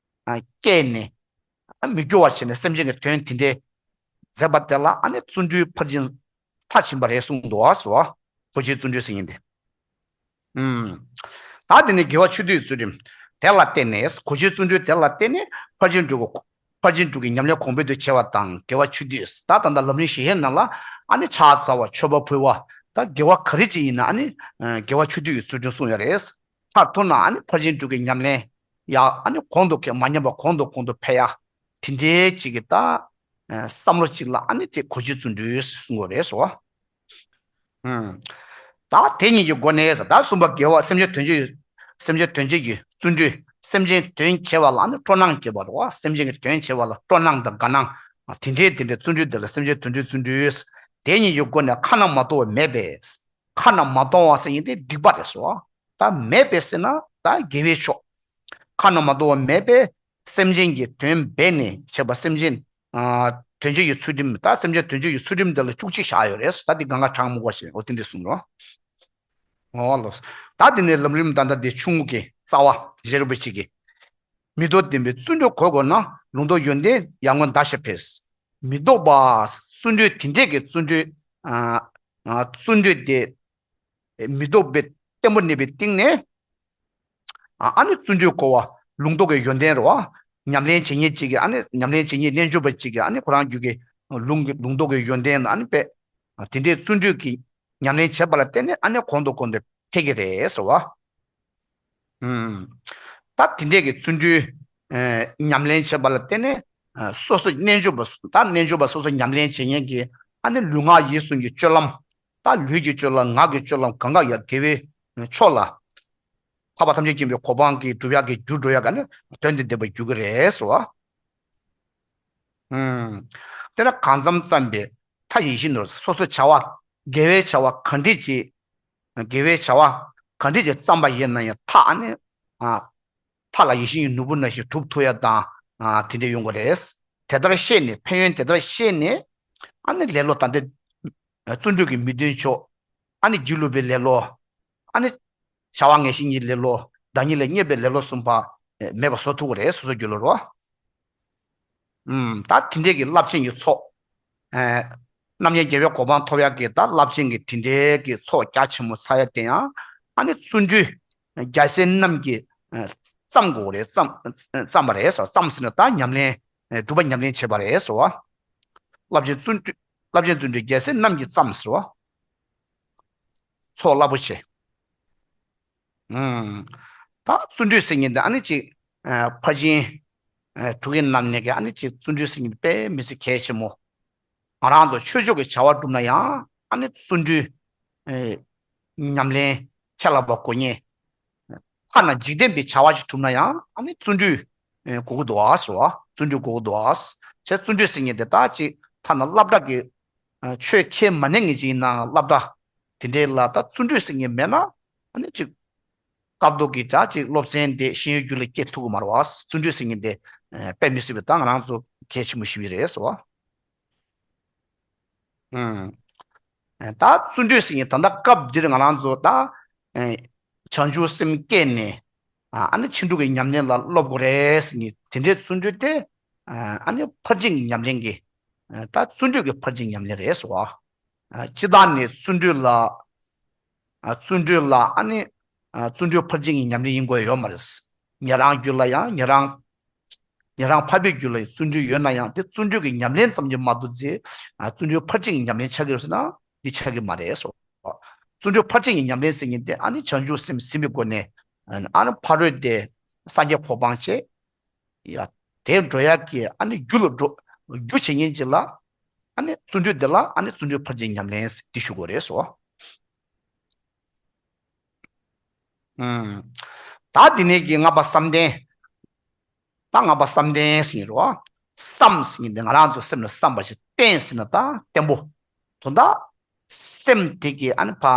སྐྱེས་ནས། མི་སྐྱོ་བ་བྱས་ནས་སེམས་ཅན་གྱི་དོན་དེ་འདྲའི་མཛད་པ་དེ་ལ་ཨ་ནི་བརྩོན་འགྲུས་ཕར་ཕྱིན་མཐར་ཕྱིན་པ་རེད་གསུངས་འདུག་ཟེར་བ། གོ་ཆའི་བརྩོན་འགྲུས་ཟེར་མཁན་དེ། ཨུམ། ད་དེ་ནས་དགེ་བ་ཆོས་སྡུད་ཚུལ་ཁྲིམས་དེ་ལ་བརྟེན་ནས། གོ་ཆའི་བརྩོན་འགྲུས་དེ་ལ་བརྟེན་ནས་ཕར་ཕྱིན་དྲུག་གི། ཕར་ཕྱིན་དྲུག་གི་ཉམས་ལེན་གོང་འཕེལ་དུ་བྱེད་པ་དང་། དགེ་བ་ཆོས་སྡུད། ད་ད་ལྟ་ལམ་རིམ་བཞི་ཡི་ནང་ལ་ཨ་ནི་ཕྱག་འཚལ་བ། མཆོད་པ་ཕུལ་བ། ད་དགེ་བ་ག་རེ་ཅིག་ཡིན་ན་ཨ་ནི་དགེ་བ་ཆོས་སྡུད་ཀྱི་ཚུལ་ཁྲིམས་གསུངས་ཡོད་རེད། མཐར་ཐུག་ན་ཨ་ནི་ཕར་ཕྱིན་དྲུག་གི་ཉམས་ལེན་ཡ་ཨ་ནི་གོང་དུ་འཕེལ། མ་ཉམས་པ་གོང་དུ་གོང་དུ་འཕེལ་ཡ། དེ་འདྲའི་ཅིག་གི་ད་བསམ་བློ་ཅིག་ལ་ཨ་ནི་དེ་གོ་ཆའི་བརྩོན་འགྲུས་གསུང་གི་རེད་ཟེར་བ། ཨུམ། ད་དེ་གཉིས་ཀྱི་སྒོ་ནས་ཟེར། ད་གསུམ་པ་དགེ་བ། སེམས་ཅན་དོན་བྱེད། སེམས་ཅན་དོན་བྱེད་ཀྱི་བརྩོན་འགྲུས། སེམས་ཅན་དོན་བྱེད་པ་ལ་ཨ་ནི་སྤྲོ་སྣང་སྐྱེ་བ་རེད་བ། སེམས་ཅན་གྱི་དོན་བྱེད་པ་ལ་སྤྲོ་སྣང་དང་དགའ་སྣང་། དེ་འདྲའི་དེ་འདྲའི་བརྩོན་འགྲུས་དེ་ལ་སེམས་ཅན་དོན་བྱེད་བརྩོན་འགྲུས། དེ་གཉིས་ཀྱི་སྒོ་ནས་ཁ་ན་མ་ཐོ་བ་མེད་པས། ཁ་ན་མ་ཐོ་བ་ཟེར་མཁན་དེ་སྡིག་པ་རེད་ཟེར་བ། ད་མེད་པས་ཟེར་ན་ད་དགེ་བའི་ཕྱོགས། ཁ་ན་མ་ཐོ་བ་མེད་པས། སེམས་ཅན་གྱི་དོན་འབད་ནས་བྱེད་པ། སེམས་ཅན་ཨ་དོན་བྱེད་ཀྱི་ཚུལ་ཁྲིམས། ད་སེམས་ཅན་དོན་བྱེད་ཀྱི་ཚུལ་ཁྲིམས་དེ་ལ་བཅུ་གཅིག་བཞག་ཡོད་རེད། ད་འདི་གང་ག་གྲངས་མང་པོ་ཞིག་འོ་དེ་འདྲ་གསུངས་རོགས། འོ་ལགས། ད་དེ་ནས་ལམ་རིམ་ད་ལྟ་འདི་ཆུང་ངུ་གི་རྩ་བ་རྗེ་རིན་པོ་ཆེ་གིས། མི་ལྡོག་བདེན་པའི་བརྩོན་འགྲུས་གོས་གོས་ན། ལུང་རྟོགས་ཡོན་ཏན་ཡར་ངོའི་ཟླ་ཞེས་འཕེལ། མི་ལྡོག་པ། བརྩོན་འགྲུས་དེ་འདྲས་ཀྱི་བརྩོན་འགྲུས། ཨ་ཨ་བརྩོན་འགྲུས་དེ་མི་ལྡོག་པའི་བརྟན་པོ་གནས་པའི་སྟེང་ནས། ཨ་ཨ་ནི་བརྩོན་འགྲུས་གོ་བ་ལུང་རྟོགས་ཀྱི་ཡོན་ཏན་རེད་བ། ཉམས་ལེན་བྱེད་མཁན་གཅིག་གིས་ཨ་ནི་ཉམས་ལེན་བྱེད་མཁན་རྣལ་འབྱོར་པ་གཅིག་གིས་ཨ་ནི་ཁོ་རང་རྒྱུད་ཀྱི་ལུང་གི་ལུང་རྟོགས་ཀྱི་ཡོན་ཏན་ལ་ཨ་ནི་དཔེ། ཨ་དེ་འདྲའི་བརྩོན་འགྲུས་ཀྱི་ཉམས་ལེན་བྱེད་པ་ལ་བརྟེན་ནས་ཨ་ནི་གོང་དུ་གོང་དུ་འཕེལ་གྱི་རེད་ཟེར་བ། ཨུམ། ད་དེ་འདྲས་ཀྱི་བརྩོན་འགྲུས་ཨེ་ཉམས་ལེན་བྱེད་པ་ལ་བརྟེན་ནས་ཨ་སོ་སོ་རྣལ་འབྱོར་པ། ད་རྣལ་འབྱོར་པ་སོ་སོ་ཉམས་ལེན་བྱེད་མཁན་གྱི་ཨ་ནི་ལུས་ངག་ཡིད་གསུམ་གྱི་སྤྱོད་ལམ། ད་ལུས་ཀྱི་སྤྱོད་ལམ། ངག་གི་སྤྱོད་ལམ། གང་ག་ཡང་དགེ་བའི་ཕྱོགས་ལ། ཐར་པ་ཐམས་ཅད་མཁྱེན་པའི་གོ་འཕང་གི་སྒྲུབ་ཡག་གི་རྒྱུར་འགྲོ་ཡག་གི་ཨ་ནི་དོན་དུ་བསྡུས་པར་འགྱུར་གྱི་རེད་ཟེར་བ། ཨུམ། དེ་ལ་གང་འཚམ་བརྩམས་པའི་མཐའ་ཡིད་བཞིན་དུ། སོ་སོ་བྱ་བ་དགེ་བའི་བྱ་བ་ག་འདྲས་ཅིག་དགེ་བའི་བྱ་བ་ག་འདྲས་ཅིག་བརྩམས་པ་ཡིན་ན་ཡང་མཐའ་ཨ་ནི་ཨ་མཐའ་ལ་ཡིད་བཞིན་གྱི་ནོར་བུ་ནང་བཞིན་གྲུབ་ཐུབ་ཡ་དང་ཨ་དེ་འདྲ་ཡོང་གི་རེད། དེ་ལྟར་ཤེས་ནས། ཕན་ཡོན་དེ་ལྟར་ཤེས་ནས་ཨ་ནི་ལེ་ལོ་ད་འདི་བརྩོན་འགྲུས་ཀྱི་མི་མཐུན་ཕྱོགས། ཨ་ནི་སྒྱིད་ལུག་པའི་ལེ་ལོ། ཨ་ནི་བྱ་བ་ངན་ཞེན་གྱི་ལེ་ལོ། བདག་ཉིད་ལ་བརྙས་པའི་ལེ་ལོ་གསུམ་པ་མེད་པ་བཟོ་ཐུབ་ཀྱི་རེད། སོ་སོ་སྒྱིད་ལུག་རོ། ཨུམ། ད་དེ་འདྲས་ཀྱི་རླབས་ཆེན་གྱི་ཚོགས། ཨེ། རྣམ་མཁྱེན་རྒྱལ་བའི་གོ་འཕང་ཐོབ་ཡག་གི་ད་རླབས་ཆེན་གྱི་དེ་འདྲས་ཀྱི་ཚོགས་རྒྱ་ཆེན་མོ་ཚར་ཡག་དེ་ཡང་ཨ་ནི་བརྩོན་འགྲུས་རྒྱལ་སྲས་རྣམས་ཀྱིས་ཨེ་བརྩམས་དགོས་རེད། བརྩམས་བརྩམས་པ་རེད་ཟེར། བརྩམས་ཟེར་ན་ད་ཉམས་ལེན་ཨེ་སྒྲུབ་པ་ཉམས་ལེན་བྱེད་པ་རེད་ཟེར་བ། རླབས་ཆེན་བརྩོན་འགྲུས། རླབས་ཆེན་བརྩོན་འགྲུས་རྒྱལ་སྲས་རྣམས་ཀྱིས་བརྩམས་ཟེར་བ། ཚོགས་རླབས་པོ་ཆེ། ཨུམ། ད་བརྩོན་འགྲུས་ཟེར་མཁན་འདི་ཨ་ནི་ཅིག་ཨ་ཕར་ཕྱིན་ཨ་དྲུག་གི་ནང་ནས་ཀྱི་ཨ་ནི་ཅིག་བརྩོན་འགྲུས་ཟེར་མཁན་འདི་དཔེ་མི་སྲིད་གལ་ཆེན་མོ། ང་རང་ཚོ་ཆོས་ཕྱོགས་ཀྱི་བྱ་བ་སྒྲུབ་ན་ཡང་ཨ་ནི་བརྩོན་འགྲུས་ཨེ་ཉམས་ལེན་ཁྱད་ལ་པ་དགོས་ངེས། ཐ་ན་འཇིག་རྟེན་པའི་བྱ་བ་ཞིག་སྒྲུབ་ན་ཡང་ཨ་ནི་བརྩོན་འགྲུས་ཨེ་དགོས་ཀྱི་འདུག་ཨ་ཟེར་བ། བརྩོན་འགྲུས་དགོས་ཀྱི་འདུག་ཨ། བྱས་བརྩོན་འགྲུས་ཟེར་མཁན་འདི་ད་ཅིག་ཐ་ན་སློབ་གྲྭ་གི་ཨ་ཆོས་ཁས་མ་ཉན་མཁན་ཅིག་ཡིན་ནའང་སློབ་གྲྭ་དེ་འདྲའི་ལ་ད་བརྩོན་འགྲུས་ཟེར་མཁན་མེད་ན་ཨ་ནི་ཅིག་སྐབས་ཐོག་གི་ད་ཅིག་སློབ་ཚན་དེ་ཤེས་ཡོན་རྒྱུད་ལ་སྐྱེ་ཐུབ་ཀྱི་མ་རེད་བ། བརྩོན་འགྲུས་ཟེར་མཁན་དེ་ཨ་དཔེ་མི་སྲིད་པའི་ད་ང་རང་ཚོ་གལ་ཆེན་པོ་ཞིག་རེད་ཟེར་བ། ཨུམ། ད་བརྩོན་འགྲུས་ཟེར་མཁན་ད་ལྟ་སྐབས་འདིར་ང་རང་ཚོ་ད་ཨེ་བྱང་ཆུབ་སེམས་བསྐྱེད་ནས་ཨ་ནི་ཕྱིན་དྲུག་གི་ཉམས་ལེན་ལ་སློབ་དགོས་རེད་ཟེར་མཁན་དེ་འདྲའི་བརྩོན་འགྲུས་དེ་ཨ་ནི་ཕར་ཕྱིན་གྱི་ཉམས་ལེན་གྱི་ད་བརྩོན་འགྲུས་ཀྱི་ཕར་ཕྱིན་ཉམས་ལེན་རེད་ཟེར་བ། ཨ་སྤྱིར་བཏང་ནས་བརྩོན་འགྲུས་ལ་ཨ་བརྩོན་འགྲུས་ལ་ཨ་ནི་ཨ་བརྩོན་འགྲུས་ཕར་ཕྱིན་གྱི་ཉམས་ལེན་ཡིན་དགོས་ཡོད་མ་རེད། ཉན་རང་རྒྱུད་ལ་ཡང་ཉན་རང་ཉན་རང་འཕགས་པའི་རྒྱུད་ལ་བརྩོན་འགྲུས་ཡོད་ན་ཡང་དེ་བརྩོན་འགྲུས་ཀྱི་ཉམས་ལེན་ཙམ་གྱིས་མ་གཏོགས་ཚེ་ཨ་བརྩོན་འགྲུས་ཕར་ཕྱིན་གྱི་ཉམས་ལེན་ཆགས་ཀྱི་རེད་ཟེར་ན་འདི་ཆགས་ཀྱི་མ་རེད་ཟེར། བརྩོན་འགྲུས་ཕར་ཕྱིན་གྱི་ཉམས་ལེན་ཟེར་མཁན་དེ་ཨ་ནི་བྱང་ཆུབ་སེམས་ཟིན་པའི་སྒོ་ནས་ཨ་ནི་ཕ་རོལ་ཏེ་སངས་རྒྱས་གོ་འཕང་བྱེད་ཡ་དེ་འགྲོ་ཡག་གི་ཨ་ནི་རྒྱུ་ལ་འགྲོ་རྒྱུ་བྱེད་མཁན་ཅིག་ལ་ཨ་ནི་བརྩོན་འགྲུས་དེ་ལ་ཨ་ནི་བརྩོན་འགྲུས་ཕར་ཕྱིན་ཉམས་ལེན་འདི་ཞུ་དགོས་རེད་ཟེར། ཨུམ། ད་འདི་ནས་ཀྱི་ལྔ་པ་བསམ་གཏན། ད་ལྔ་པ་བསམ་གཏན་ཟེར་གྱི་རེད་བ། བསམ་ཟེར་གྱི་འདི་ང་རང་ཚོ་སེམས་ལ་བསམ་པ་ཞིག་གཏན་ཟེར་ན་ད་བརྟན་པོ། དོན་དག་སེམས་དེ་གི་ཨ་ནི་ཕ།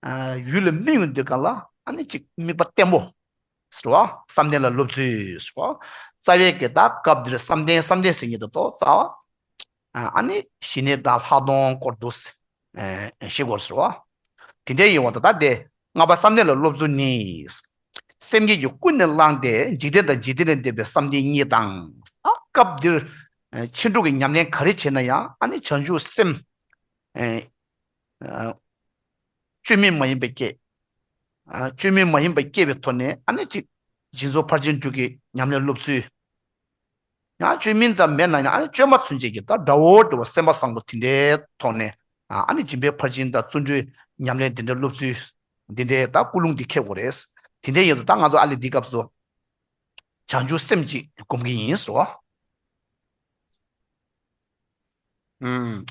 ཨ། ཡུལ་ལ་དམིགས་ཡོང་དུས་སྒང་ལ་ཨ་ནི་ཅིག་དམིགས་པ་བརྟན་པོ་ཟེར་བ། བསམ་གཏན་ལ་སློབ་ཚུལ་ཟེར་བ། རྩ་བའི་གི་ད་སྐབས་འདིར་བསམ་གཏན་བསམ་གཏན་ཟེར་གྱི་འདུག་ཏོ་རྩ་བ། ཨ་ནི་ཞི་གནས་དང་ལྷག་མཐོང་སྐོར་འདུག་ཨ། ཤེས་དགོས་ཟེར་བ། དེ་འདྲའི་ཡིན་བ་ད་ལྟ་དེ་ལྔ་པ་བསམ་གཏན་ལ་སློབ་ཚུལ་ནི། སེམས་བསྐྱེད་ཀྱིས་ཀུན་ནས་བསླངས་ཏེ་འཇིག་རྟེན་དང་འཇིག་རྟེན་ལས་འདས་པའི་བསམ་གཏན་གཉིས་དང་། ཨ། སྐབས་འདིར་ཕྱིན་དྲུག་གི་ཉམས་ལེན་ག་རེ་བྱས་ན་ཡང་ཨ་ནི་བྱང་ཆུབ་སེམས། ཨ། བཅོས་མིན་མ་ཡིན་པའི་སྐྱེ། ཨ། བཅོས་མིན་མ་ཡིན་པ་སྐྱེ་བའི་ཐོག་ནས་ཨ་ནི་གཅིག་སྦྱིན་སོགས་ཕར་ཕྱིན་དྲུག་གི་ཉམས་ལེན་སློབ་ཚུལ། ཡང་བཅོས་མིན་ཙམ་མེད་ན་ཡང་ཨ་ནི་བཅོས་མ་ཚུན་ཆད་ཀྱི་ད་དགྲ་བོ་འདྲ་བོ་སེམས་པ་བཟང་པོ་དེ་འདྲའི་ཐོག་ནས། ཨ། ཨ་ནི་སྦྱིན་པའི་ཕར་ཕྱིན་དང་བརྩོན་འགྲུས་ཉམས་ལེན་དེ་འདྲའི་སློབ་ཚུལ། འདི་འདྲའི་ད་ཀུན་སློང་འདི་འཁྱེར་དགོས་རེད། དེ་འདྲའི་ཡིན་ཙང་ད་ང་ཚོ་ཨ་ལས་འདི་སྐབས་སུ་བྱང་ཆུབ་སེམས་ཅིག་སྒོམ་གྱི་ཡིན་ཟེར་བ། ཨུམ།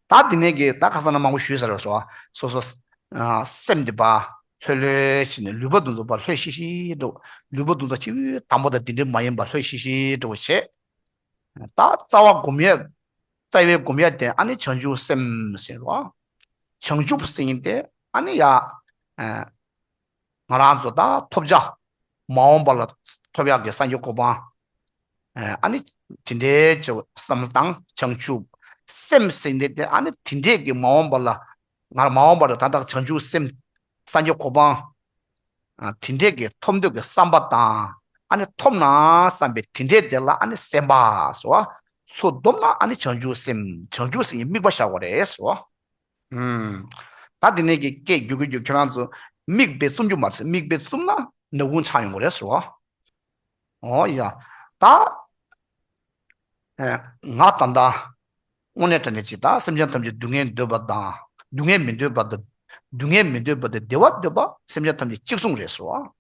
ད་འདི་ནས་ཀྱི་ད་ཁ་སང་ན་མང་པོ་ཞུས་ཚར་བ་སོ། སོ་སོ། ཨ། སེམས་འདི་པ་ལྷོད་ལྷོད་བྱས་ནས་ལུས་པོ་འདི་ཚོ་པ་ལྷོད་ཤིག་ཤིག་འགྲོ། ལུས་པོ་འདི་ཚོ་སྤྱིར་དང་པོ་དང་འདི་འདྲ་མ་ཡིན་པ་ལྷོད་ཤིག་ཤིག་འགྲོ་བྱས། ད་རྩ་བ་སྒོམ་ཡ། རྩ་བའི་སྒོམ་ཡ་དེ་ཨ་ནི་བྱང་ཆུབ་སེམས་ཟེར་བ། བྱང་ཆུབ་ཟེར་ཡིན་ཏེ་ཨ་ནི་ཡ། ཨ། ང་རང་ཚོ་ད་ཐོབ་བྱ། མ་འོངས་པ་ལ་ཐོབ་ཡག་གི་སངས་རྒྱས་གོ་འཕང་། ཨ་ནི་དེ་འདྲའི་བསམ་བློ་བཏང་བྱང་ཆུབ་སེམས་ཟེར་འདི་དེ་ཨ་ནི་དེ་འདྲའི་གི་མ་འོངས་པ་ལ། ང་མ་འོངས་པ་ལ་ད་ལྟ་བྱང་ཆུབ་སེམས་སངས་རྒྱས་གོ་འཕང་། ཨ། དེ་འདྲའི་གི་ཐོབ་འདོད་ཀྱི་བསམ་པ་དང་། ཨ་ནི་ཐོབ་ན་བསམ་པའི་དེ་འདྲའི་དེ་ལ་ཨ་ནི་སེམས་པ་སོ། ཚུར་བསྡོམས་ན་ཨ་ནི་བྱང་ཆུབ་སེམས། བྱང་ཆུབ་སེམས་ཀྱི་དམིགས་པ་བཞག་དགོས་རེད་སོ། ཨུམ། ད་དེ་ནས་ཀྱི་སྐད་རྒྱུག་གི་རྒྱུག་ཁྱེད་རང་ཚོ་མིག་དཔེ་བཙུམ་རྒྱུ་མ་རེད། མིག་དཔེ་བཙུམ་ན་ནག་ཁུང་ཆགས་ཡོང་གི་རེད་ཟེར་བ། ཨོ་ཡ། ད། ཨེ། ང་ད་ལྟ་དངོས་གནས་དྲང་གནས་ཅིག་ད་སེམས་ཅན་ཐམས་ཅད་སྡུག་བསྔལ་འདོད་པ་དང་། སྡུག་བསྔལ་མི་འདོད་པ་དང་། སྡུག་བསྔལ་མི་འདོད་པ་དང་བདེ་བ་འདོད་པ་སེམས་ཅན་ཐམས་ཅད་གཅིག་མཚུངས་རེད་ཟེར་བ།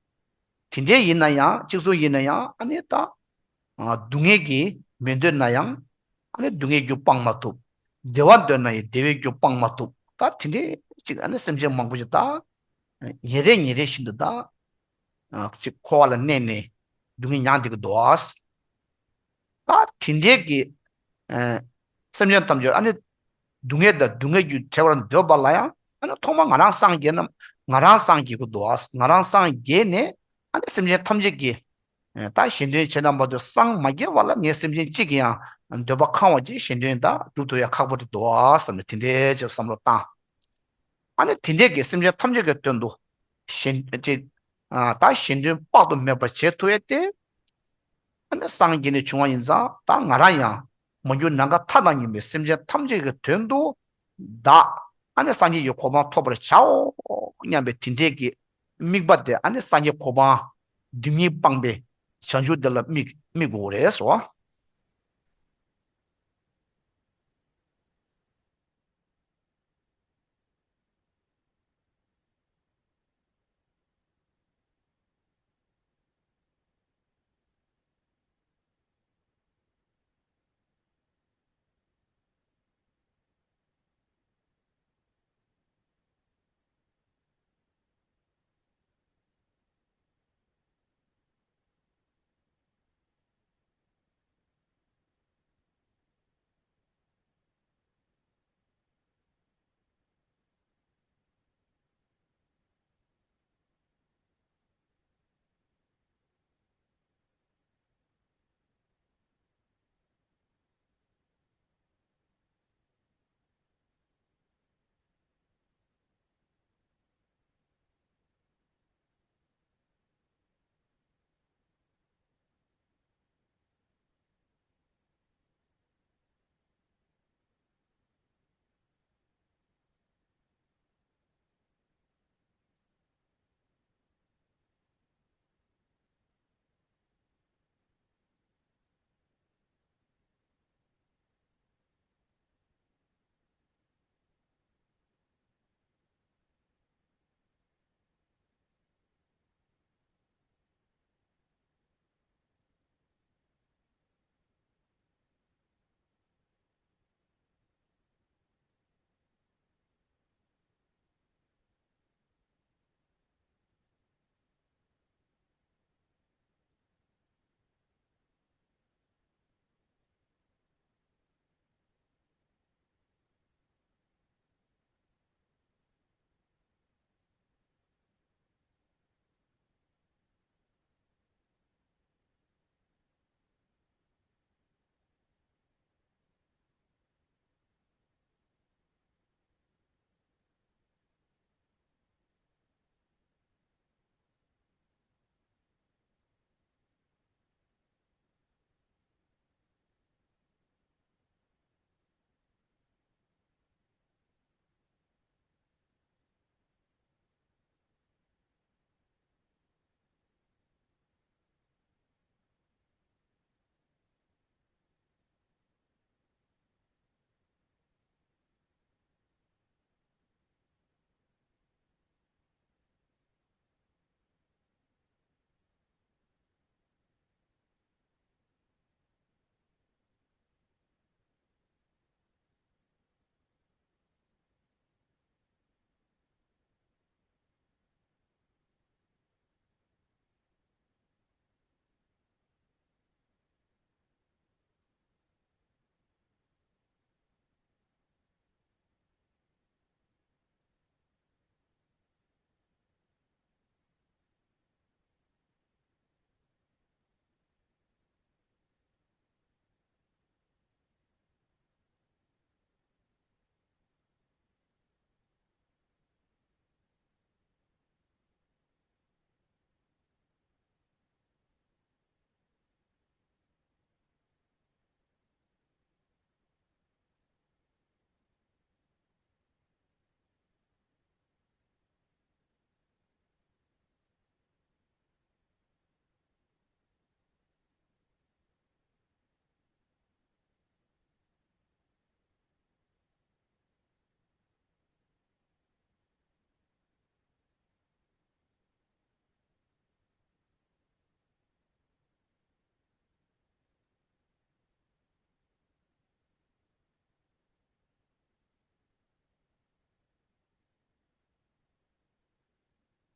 དེ་འདྲའི་ཡིན་ན་ཡང་གཅིག་མཚུངས་ཡིན་ན་ཡང་ཨ་ནི་ད། ཨ། སྡུག་བསྔལ་གྱིས་མི་འདོད་ན་ཡང་། ཨ་ནི་སྡུག་བསྔལ་རྒྱུ་སྤང་མ་ཐུབ། བདེ་བ་འདོད་ན་ཡང་བདེ་བའི་རྒྱུ་སྤང་མ་ཐུབ། ད་དེ་འདྲའི་ཅིག་ཨ་ནི་སེམས་ཅན་མང་པོ་ཞིག་ད་ཉིན་རེ་ཉིན་རེ་བཞིན་དུ་ད་ཅིག་འཁོར་བ་ལ་གནས་ནས་སྡུག་བསྔལ་མྱངས་བསྡད་ཀྱི་འདུག་ཨ། ད་དེ་འདྲའི་གི་སེམས་ཅན་ཐམས་ཅད་ཨ་ནི་སྡུག་བསྔལ་དང་སྡུག་བསྔལ་རྒྱུ་བྲལ་བར་འདོད་པ་ལ་ཡང་ཨ་ནི་ཐོག་མར་ང་རང་སངས་རྒྱས་ན་ང་རང་སངས་རྒྱས་ཀྱི་འདུག་ཨ། ང་རང་སངས་རྒྱས་ནས་ཨ་ནི་སེམས་ཅན་ཐམས་ཅད་ཀྱི། ད་གཞན་དོན་བྱེད་ན་མ་གཏོགས་སངས་མ་རྒྱས་བར་ལ་ངས་སེམས་ཅན་གཅིག་གི་ཡང་འདོད་པ་ཁེངས་པ་ཅིག་གཞན་དོན་དག་སྒྲུབ་ཐུབ་ཡ་ཁག་པོ་རེད་འདུག་ཨ་བསམ་ནས་དེ་འདྲའི་ཅིག་བསམ་བློ་བཏང་། ཨ་ནི་དེ་འདྲའི་གི་སེམས་ཅན་ཐམས་ཅད་ཀྱི་དོན་དུ་གཞན་ཅིག་ད་གཞན་དོན་དཔག་ཏུ་མེད་པ་བྱེད་ཐུབ་ཡ་དེ། ཨ་ནི་སངས་རྒྱས་ནས་བྱུང་བ་ཡིན་ཙང་ད་ང་རང་ཡང་མ་གྱུར་ནམ་མཁའ་མཐའ་དང་མཉམ་པའི་སེམས་ཅན་ཐམས་ཅད་ཀྱི་དོན་དུ་བདག་ཨ་ནི་སངས་རྒྱས་ཀྱི་གོ་འཕང་ཐོབ་པར་བྱའོ་སྙམ་པའི་དེ་འདྲའི་གི་དམིགས་པ་དེ་ཨ་ནི་སངས་རྒྱས་གོ་འཕང་སྒྲིབ་གཉིས་སྤངས་པའི་བྱང་ཆུབ་དེ་ལ་དམིགས་དམིགས་དགོས་རེད་ཟེར་བ།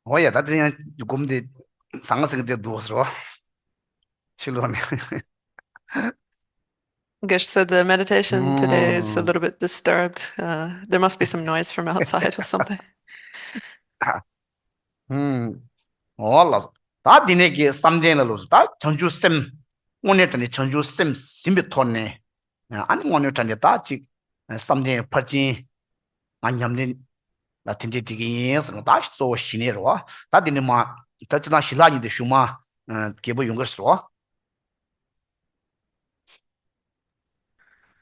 ཨོ་ཡ། ད་དེ་ཡང་སྒོམ་དེ་བཟང་ཟིག་དེ་འདུག་ཟེར་བ། ཕྱི་ལོགས་ནས། Guess so the meditation today is a little bit disturbed. Uh, there must be some noise from outside or something. ཨོ་ལགས་སོ། ད་འདི་ནས་ཀྱི་བསམ་གཏན་ལ་ལོག་སོ། ད་བྱང་ཆུབ་སེམས་དངོས་གནས་དྲང་གནས་བྱང་ཆུབ་སེམས་ཟིན་པའི་ཐོག་ནས། ཨ་ནི་དངོས་གནས་དྲང་གནས་ད་ཅིག་བསམ་གཏན་ཕར་ཕྱིན་ང་ཉམས་ལེན་ལ་དེ་འདྲས་བསྡད་ཀྱི་ཡིན་ཟེར་ན། ད་གཙོ་བོ་ཞི་གནས་རེད་བ། ད་འདི་ནས་མ་ད་ཅི་ད་ཞི་ལྷག་གཉིས་དེ་གཞུག་མ་རྒྱས་པོ་ཡོང་གི་རེད་ཟེར་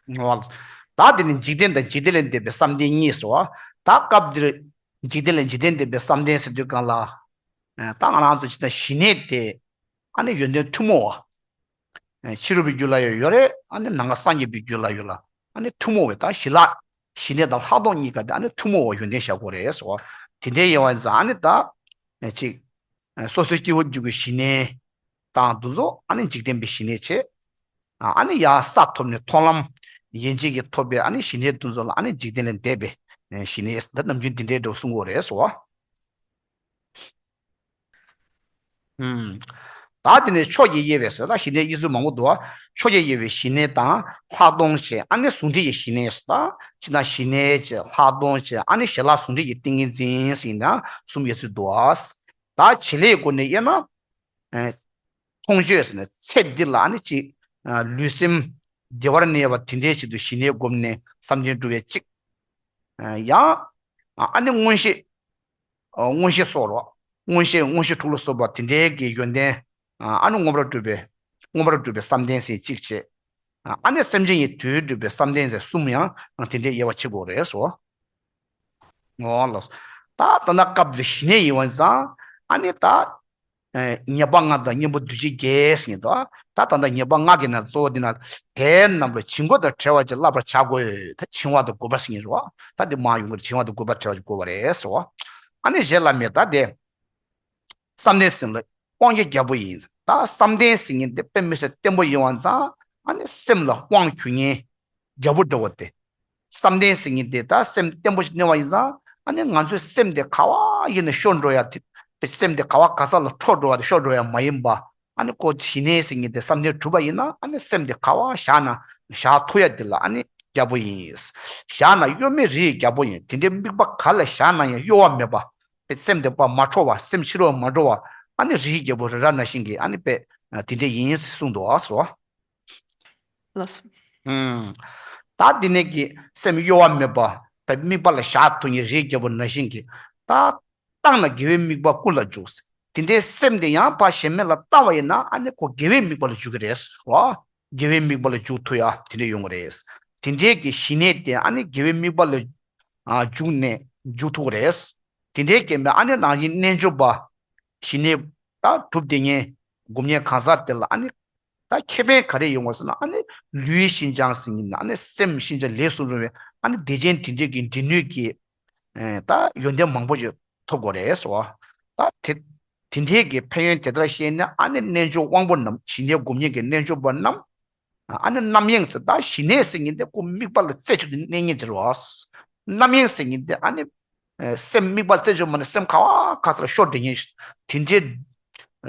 བ། ད་དེ་ནི་འཇིག་རྟེན་དང་འཇིག་རྟེན་ལས་འདས་པའི་བསམ་གཏན་གཉིས་སོ། ད་སྐབས་འདིར་འཇིག་རྟེན་ལས་འཇིག་རྟེན་འདས་པའི་བསམ་གཏན་ཟེར་དུས་སྒང་ལ། ད་ང་རང་ཚོ་ཇི་ལྟར་ཞི་གནས་དེ་ཨ་ནི་ཡོན་ཏན་ཐུན་མོང་བ། ཕྱི་རོལ་པའི་རྒྱུད་ལ་ཡང་ཡོད་རེད། ཨ་ནི་ནང་པ་སངས་རྒྱས་པའི་རྒྱུད་ལ་ཡོད་ལ། ཨ་ནི་ཐུན་མོང་བའི་ད་ཞི་ལྷག་ཞི་གནས་དང་ལྷག་མཐོང་གཉིས་ཀ་དེ་ཨ་ནི་ཐུན་མོང་བ་ཡོན་ཏན་བཞག་དགོས་རེད་སོ། དེ་འདྲའི་ཡོད་པ་ཡིན་ཙང་ཨ་ནི་ད་ཅིག་སོ་སོའི་སྐྱེ་བོའི་རྒྱུད་ཀྱི་ཞི་གནས་དང་དེ་ཚོ་ཨ་ནི་འཇིག་རྟེན་པའི་ཞི་གནས་བྱས། ཨ་ནི་ཡང་ས་ཐོབ་ནས་མཐོང་ལམ་ཡན་ཆད་ཀྱིས་ཐོབ་པའི་ཨ་ནི་ཞི་གནས་དེ་ཚོ་ལ་ཨ་ནི་འཇིག་རྟེན་ལས་འདས་པའི་ཞི་གནས་ད་ནམ་རྒྱུན་དེ་འདྲའི་འདྲ་བོ་གསུང་གི་ཡོད་རེད་སོ། ད་དེ་ནས་ཕྱོགས་ཀྱི་དབྱེ་བས་ཟེར་ད་ཞི་གནས་དབྱེ་ཚུལ་མང་པོ་འདུག་ཕྱོགས་ཀྱི་དབྱེ་བས་ཞི་གནས་དང་ལྷག་མཐོང་བྱས། ཨ་ནི་ཟུང་འབྲེལ་གྱི་ཞི་གནས་ཟེར་ད་ཅི་ད་ཞི་གནས་བྱས་ལྷག་མཐོང་བྱས། ཨ་ནི་ཞི་ལྷག་ཟུང་འབྲེལ་གྱི་ཏིང་ངེ་འཛིན་ཟེར་ཡིན་ན་གསུམ་དབྱེ་ཚུལ་འདུག་ད་བྱེད་ལས་སྒོ་ནས་དབྱེ་ན། མཐོང་ཆོས་ཟེར་ནས་ཚེ་འདི་ལ་ཨ་ནི་ཅིག་ལུས་སེམས་བདེ་བར་གནས་པ་དེ་འདྲའི་ཆེད་དུ་ཞི་གནས་བསྒོམས་ནས་བསམ་གཏན་སྒྲུབ་པའི་གཅིག་ཡང་ཨ་ནི་མངོན་ཤེས། མངོན་ཤེས་སོགས་རོ། མངོན་ཤེས་མངོན་ཤེས་དྲུག་ལ་སོགས་པ་དེ་འདྲའི་གི་ཡོན་ཏན་ཨ་ནི་མངོན་པར་སྒྲུབ་པའི་མངོན་པར་སྒྲུབ་པའི་བསམ་གཏན་ཟེར་གཅིག་བྱས། ཨ་ནི་སེམས་ཅན་གྱི་དོན་སྒྲུབ་པའི་བསམ་གཏན་ཟེར་གསུམ་ཡང་དེ་འདྲའི་དབྱེ་བ་ཕྱེ་དགོས་རེད་སོ། ངོ་ལ། ད་ད་ལྟ་སྐབས་འདིར་ཞི་གནས་ཡིན་པ་ཙང་ཨ་ནི་ད། ཉེས་པ་ལྔ་དང་གཉེན་པོ་འདུ་བྱེད་བརྒྱད་ཟེར་ཡིན་དོ། ད་ད་ལྟ་ཉེས་པ་ལྔ་གི་ནང་གཙོ་བོ་འདི་ན་དེ་རྣམས་ལ་བྱིང་རྒོད་དང་བྲལ་བ་ཅིག་བསླབ་པར་བྱ་དགོས། ད་བྱིང་བ་དང་རྒོད་པ་ཟེར་ཡིན་རོ། ད་འདི་མ་ཡོང་གི་བྱིང་བ་དང་རྒོད་པ་བྲལ་བ་ཅིག་དགོས་པ་རེད་ཟེར་བ། ཨ་ནི་ཞེས་བླ་མས་ད་དེ། བསམ་གཏན་ཟེར་ལ་དབང་གྱི་རྒྱལ་པོ་ཡིན། ད་བསམ་གཏན་ཟེར་མཁན་དེ་དཔེ་མི་སྲིད་བརྟན་པོ་ཡིན་པ་ཙང་ཨ་ནི་སེམས་ལ་དབང་སྒྱུར་མཁན་རྒྱལ་པོ་འདྲ་བོ་དེ། བསམ་གཏན་ཟེར་མཁན་དེ་ད་སེམས་བརྟན་པོ་ཞིག་གནས་པ་ཡིན་ཙང་ཨ་ནི་ང་ཚོའི་སེམས་དེ་ག་བ་ཡིན་ན་ཤོར་འགྲོ་ཡ་དེ། སེམས་དེ་ག་བ་ག་ས་ལ་འཕྲོ་འགྲོ་བ་དེ་ཤོར་འགྲོ་ཡ་མ་ཡིན་པ། ཨ་ནི་ཁོ་ཞི་གནས་ཟེར་མཁན་དེ་བསམ་གཏན་གྲུབ་པ་ཡིན་ན་ཨ་ནི་སེམས་དེ་ག་བ་བཞག་ན་བཞག་ཐུབ་ཡ་དེ་ལ་ཨ་ནི་རྒྱལ་པོ་ཡིན། བཞག་ན་གཡོ་མེད་རིའི་རྒྱལ་པོ་ཡིན། དེ་འདྲའི་དམིགས་པ་ག་ལ་བཞག་ན་ཡང་གཡོ་བ་མེད་པ། སེམས་དེ་པ་མ་འཕྲོ་བ་སེམས་ཕྱི་རོལ་མ་འགྲོ་བ། ཨ་ནི་རིའི་རྒྱལ་པོ་རི་རབ་ནང་བཞིན་གྱི་ཨ་ནི་པས་དེ་འདྲ་ཡིན་གསུངས་འདུག་ཨ་སོ། ལགས་སོ། ད་འདི་ནས་ཀྱི་སེམས་གཡོ་བ་མེད་པ་དམིགས་པ་ལ་བཞག་ཐུབ་ཡིན་རིའི་རྒྱལ་པོ་ནང་བཞིན་གྱི་ད་བཏང་ན་དགེ་བའི་དམིགས་པ་ཀུན་ལ་འཇུག་དེ་འདྲའི་སེམས་དེ་ཡང་ཕ་གཞན་མེད་ལ་བཏང་བ་ཡིན་ན་ཨ་ནི་ཁོ་དགེ་བའི་དམིགས་པ་ལ་འཇུག་གི་རེད་བ། དགེ་བའི་དམིགས་པ་ལ་འཇུག་ཐུབ་ཡ་དེ་འདྲ་ཡོང་གི་རེད། དེ་འདྲའི་གི་ཞི་གནས་དེ་ཨ་ནི་དགེ་བའི་དམིགས་པ་ལ་འཇུག་ནས་འཇུག་ཐུབ་ཀྱི་རེད། དེ་འདྲའི་གི་མེད་ཨ་ནི་རང་བཞིན་རྣལ་འབྱོར་པ་ཞི་གནས་ད་གྲུབ་བསྡད་མཁན་སྒོམ་མཁན་གང་ཟག་དེ་ལ་ཨ་ནི་ད་ཁེ་ཕན་ག་རེ་ཡོང་བ་ཟེར་ན་ཨ་ནི་ལུས་ཤིན་སྦྱངས་ཟེར་མཁན་ཨ་ནི་སེམས་ཤིན་སྦྱངས་ལས་སུ་རུང་བའི་ཨ་ནི་བདེ་ཆེན་དེ་འདྲའི་གི་འབྲི་ནུས་ཀྱི་ད་ཡོན་ཏན་མང་པོ་ཞིག་ཐོབ་དགོས་རེད་ཟེར་བ། ད་དེ་དེ་འདྲའི་གི་ཕན་ཡོན་དེ་ལྟར་ཤེས་ན་ཨ་ནི་རྣལ་འབྱོར་དབང་པོ་རྣམས་ཞི་གནས་སྒོམ་མཁན་གྱི་རྣལ་འབྱོར་པ་རྣམས་ཨ་ནི་རྣམ་གཡེང་ཟེར་ད་ཞི་གནས་ཟེར་མཁན་དེ་ཁོ་དམིགས་པ་ལ་རྩད་གཅོད་དེ་གནས་ངེས་དེ་རེད་བ། རྣམ་གཡེང་ཟེར་མཁན་དེ་ཨ་ནི་སེམས་དམིགས་པ་རྩད་གཅོད་མ་ནས་སེམས་ག་བ་ག་ས་ལ་ཤོར་བསྡད་མཁན་དེ་འདྲའི་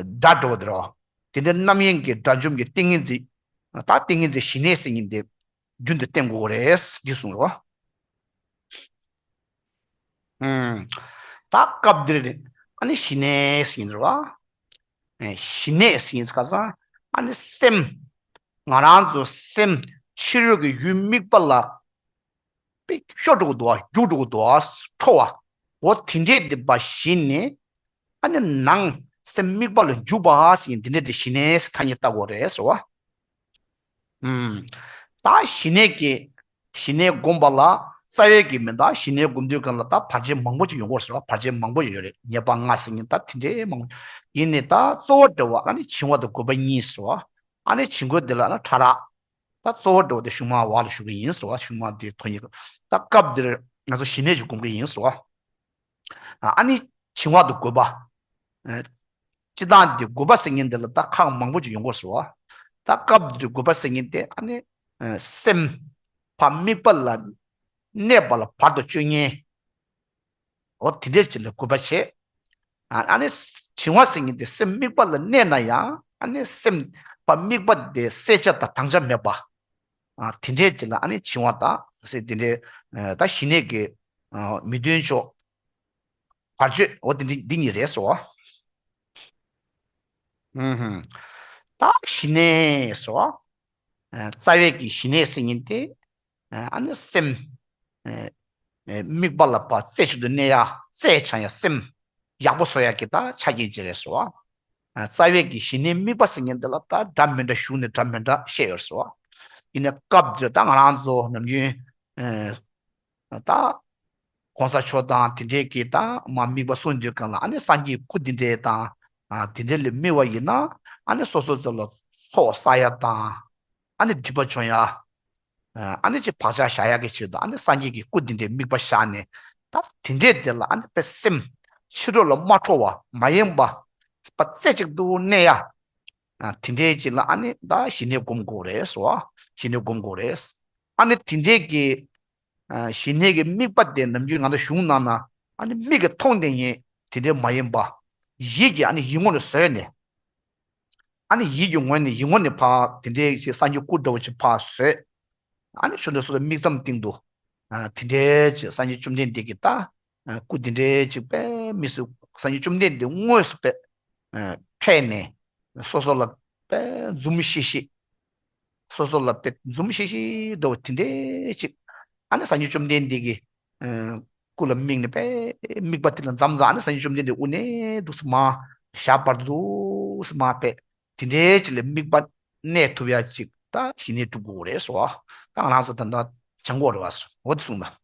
དགྲ་འདྲ་བོ་དེ་རེད་བ། དེ་འདྲའི་རྣམ་གཡེང་གི་དགྲ་འཇོམས་ཀྱི་ཏིང་ངེ་འཛིན། ད་ཏིང་ངེ་འཛིན་ཞི་གནས་ཟེར་མཁན་དེ་རྒྱུན་དུ་བསྟེན་དགོས་རེད་འདི་གསུངས་རོ། ད་སྐབས་འདིར་ཨ་ནི་ཞི་གནས་ཟེར་མཁན་རེད་བ། ཞི་གནས་ཟེར་མཁན་ཁ་སང་ཨ་ནི་སེམས་ང་རང་ཚོ་སེམས་ཕྱི་རོལ་གྱི་ཡུལ་དམིགས་པ་ལ་པའི་ཤོར་འགྲོ་གི་འདུག་བ། རྒྱུག་འགྲོ་གི་འདུག་བ། འཕྲོ་བ། འོ་དེ་འདྲས་དེ་བ་ཞི་ནས་ཨ་ནི་ནང་སེམས་དམིགས་པ་ལ་འཇུག་པ་ཟེར་ཡིན་དེ་འདྲས་དེ་ཞི་གནས་ཟེར་ཐ་སྙད་བཏགས་དགོས་རེད་ཟེར་བ། ཨུམ། ད་ཞི་གནས་ཀྱི་ཞི་གནས་སྒོམ་པ་ལ་རྩ་བའི་གི་མི་འདུག་ཞི་གནས་སྒོམ་དུས་གང་ལ་ད་བར་ཆད་མང་པོ་ཅིག་ཡོང་གི་རེད་ཟེར་བ། བར་ཆད་མང་པོ་ཡོད་རེད། ཉེས་པ་ལྔ་ཟེར་ཡིན་ད་དེ་འདྲས་མང་པོ་ཡིན་ནས་ད་གཙོ་བོ་འདྲ་བ་ཨ་ནི་བྱིང་བ་དང་རྒོད་པ་གཉིས་ཟེར་བ། ཨ་ནི་བྱིང་རྒོད་དེ་ལ་ཨ་ནི་ཕྲ་རགས། ད་གཙོ་བོ་འདྲ་བོ་དེ་གཞུག་མ་བར་ལ་ཞུ་གི་ཡིན་ཟེར་བ། གཞུག་མ་དེ་ཐོ་ཉིད་ད་སྐབས་འདིར་ང་ཚོ་ཞི་གནས་ཀྱི་སྒོམ་གི་ཡིན་ཟེར་བ། ཨ་ནི་བྱིང་བ་དང་རྒོད་པ། སྤྱི་བཏང་དེ་རྒོད་པ་ཟེར་མཁན་དེ་ལ་ད་ཁག་མང་པོ་ཅིག་ཡོང་གི་ཟེར་བ། ད་སྐབས་འདིར་རྒོད་པ་ཟེར་མཁན་དེ་ཨ་ནི་སེམས་ཕ་དམིགས་པ་ལ་གནས་པ་ལ་བར་དུ་གཅོད་མཁན། འོ་དེ་འདྲས་ཅིག་ལ་རྒོད་པ་བྱེད། ཨ་ཨ་ནི་བྱིང་བ་ཟེར་མཁན་དེ་སེམས་དམིགས་པ་ལ་གནས་ན་ཡང་ཨ་ནི་སེམས་པ་དམིགས་པ་དེ་གསལ་ཆ་དང་དྭངས་ཆ་མེད་པ། ཨ་དེ་འདྲའི་ཅིག་ལ་ཨ་ནི་བྱིང་བ་དང་ཟེར་དེ་འདྲའི་ཨ་ད་ཞི་གནས་ཀྱི་ཨ་མི་མཐུན་ཕྱོགས་བར་གཅོད་འོ་དེ་འདི་འདི་གཉིས་རེད་ཟེར་བ། ཨུམ་ཧུམ། ད་ཞི་གནས་ཟེར་བ། ཨ་རྩ་བའི་གི་ཞི་གནས་ཟེར་མཁན་དེ་ཨ་ནི་སེམས་ཨ་ཨ་དམིགས་པ་ལ་ཕར་རྩེ་གཅིག་ཏུ་གནས་ཡ། རྩེ་བྱ་ཡ། སེམས་ཡག་པོ་བཟོ་ཡ་གི་ད་ཆ་རྐྱེན་ཅིག་རེད་ཟེར་བ། ཨ་རྩ་བའི་གི་ཞི་གནས་དམིགས་པ་ཟེར་མཁན་དེ་ལ་ད་འདྲ་མི་འདྲ་གཞུང་ནས་འདྲ་མི་འདྲ་བཤད་ཡོད་ཟེར་བ། ཡིན་ནའི་སྐབས་འདིར་ད་ང་རང་ཚོ་ནམ་རྒྱུན་ཨ་ད་གོང་ས་མཆོག་དང་དེ་འདྲའི་གི་ད་མ་དམིགས་པ་གསུངས་དུས་སྒང་ལ་ཨ་ནི་སངས་རྒྱས་སྐུ་དེ་འདྲའི་དང་ཨ་དེ་འདྲའི་ལ་དམིགས་པ་ཡིན་ན་ཨ་ནི་སོ་སོ་ཚོ་ལ་ཚོགས་བསགས་ཡ་དང་ཨ་ནི་སྒྲིབ་པ་སྦྱོང་ཡ། ཨ་ནི་ཅིག་བག་ཆགས་བཞག་ཡག་གི་ཆེད་དུ་ཨ་ནི་སངས་རྒྱས་ཀྱི་སྐུ་འདི་འདྲའི་དམིགས་པ་བཞག་ནས་ད་དེ་འདྲའི་དེ་ལ་ཨ་ནི་དཔེ་སེམས་ཕྱི་རོལ་ལ་མ་འཕྲོ་བ་མ་ཡེངས་པ་དཔེ་རྩེ་གཅིག་ཏུ་གནས་ཡ། ཨ་དེ་འདྲའི་ཅིག་ལ་ཨ་ནི་ད་ཞི་གནས་སྒོམ་དགོས་རེད་ཟེར་བ། ཞི་གནས་སྒོམ་དགོས་རེད། ཨ་ནི་དེ་འདྲའི་གི་ཨ་ཞི་གནས་ཀྱི་དམིགས་པ་དེ་ནམ་རྒྱུན་ང་ཚོ་གཞུང་ནང་ན་ཨ་ནི་མིག་གིས་མཐོང་དེ་ཉིད་དེ་འདྲའི་མ་ཡེངས་པ། ཡིད་ཀྱིས་ཨ་ནི་ཡིད་ངོ་ནས་བཟོས་ནས། ཨ་ནི་ཡིད་ཀྱི་ངོས་ནས་ཡིད་ངོ་ནས་ཕར་དེ་འདྲའི་ཅིག་སངས་རྒྱས་སྐུ་འདྲ་བོ་ཅིག་ཕར་བཟོས། ཨ་ནི་ཆུ་འདྲ་སོ་སོའི་མིག་ཙམ་སྟེང་དུ་ཨ་དེ་འདྲའི་ཅིག་སངས་རྒྱས་བཅོམ་ལྡན་འདས་ཀྱི་ད་ཨ་སྐུ་དེ་འདྲའི་ཅིག་དཔེ་མི་སྲིད་སངས་རྒྱས་བཅོམ་ལྡན་འདས་དངོས་སུ་དཔེ་ཨ་ཕེབས་ནས་སོ་སོ་ལ་དཔེ་འཛུམ་ཤིག་ཤིག་སོ་སོ་ལ་དཔེ་འཛུམ་ཤིག་ཤིག་འདྲ་བོ་དེ་འདྲའི་ཅིག་ཨ་ནི་སངས་རྒྱས་བཅོམ་ལྡན་འདས་ཀྱི་ཨ་སྐུ་ལ་དམིགས་ནས་དཔེ་དམིགས་པ་དེ་ལ་མཚམས་མཚམས་ཨ་ནི་སངས་རྒྱས་བཅོམ་ལྡན་འདས་དབུ་ནས་འདུག་སེ་མར་ཞབས་བར་དུ་འདུག་སེ་མར་དཔེ་དེ་འདྲའི་ཅིག་ལ་དམིགས་པ་གནས་ཐུབ་ཡ་ཅིག་ད་ཞི་གནས་སྒྲུབ་དགོས་རེད་ཟེར་བ། ད་ང་རང་ཚོ་ད་ལྟ་སྦྱང་དགོས་རེད་བ་ཟེར་འོ་དེ་གསུངས་ད།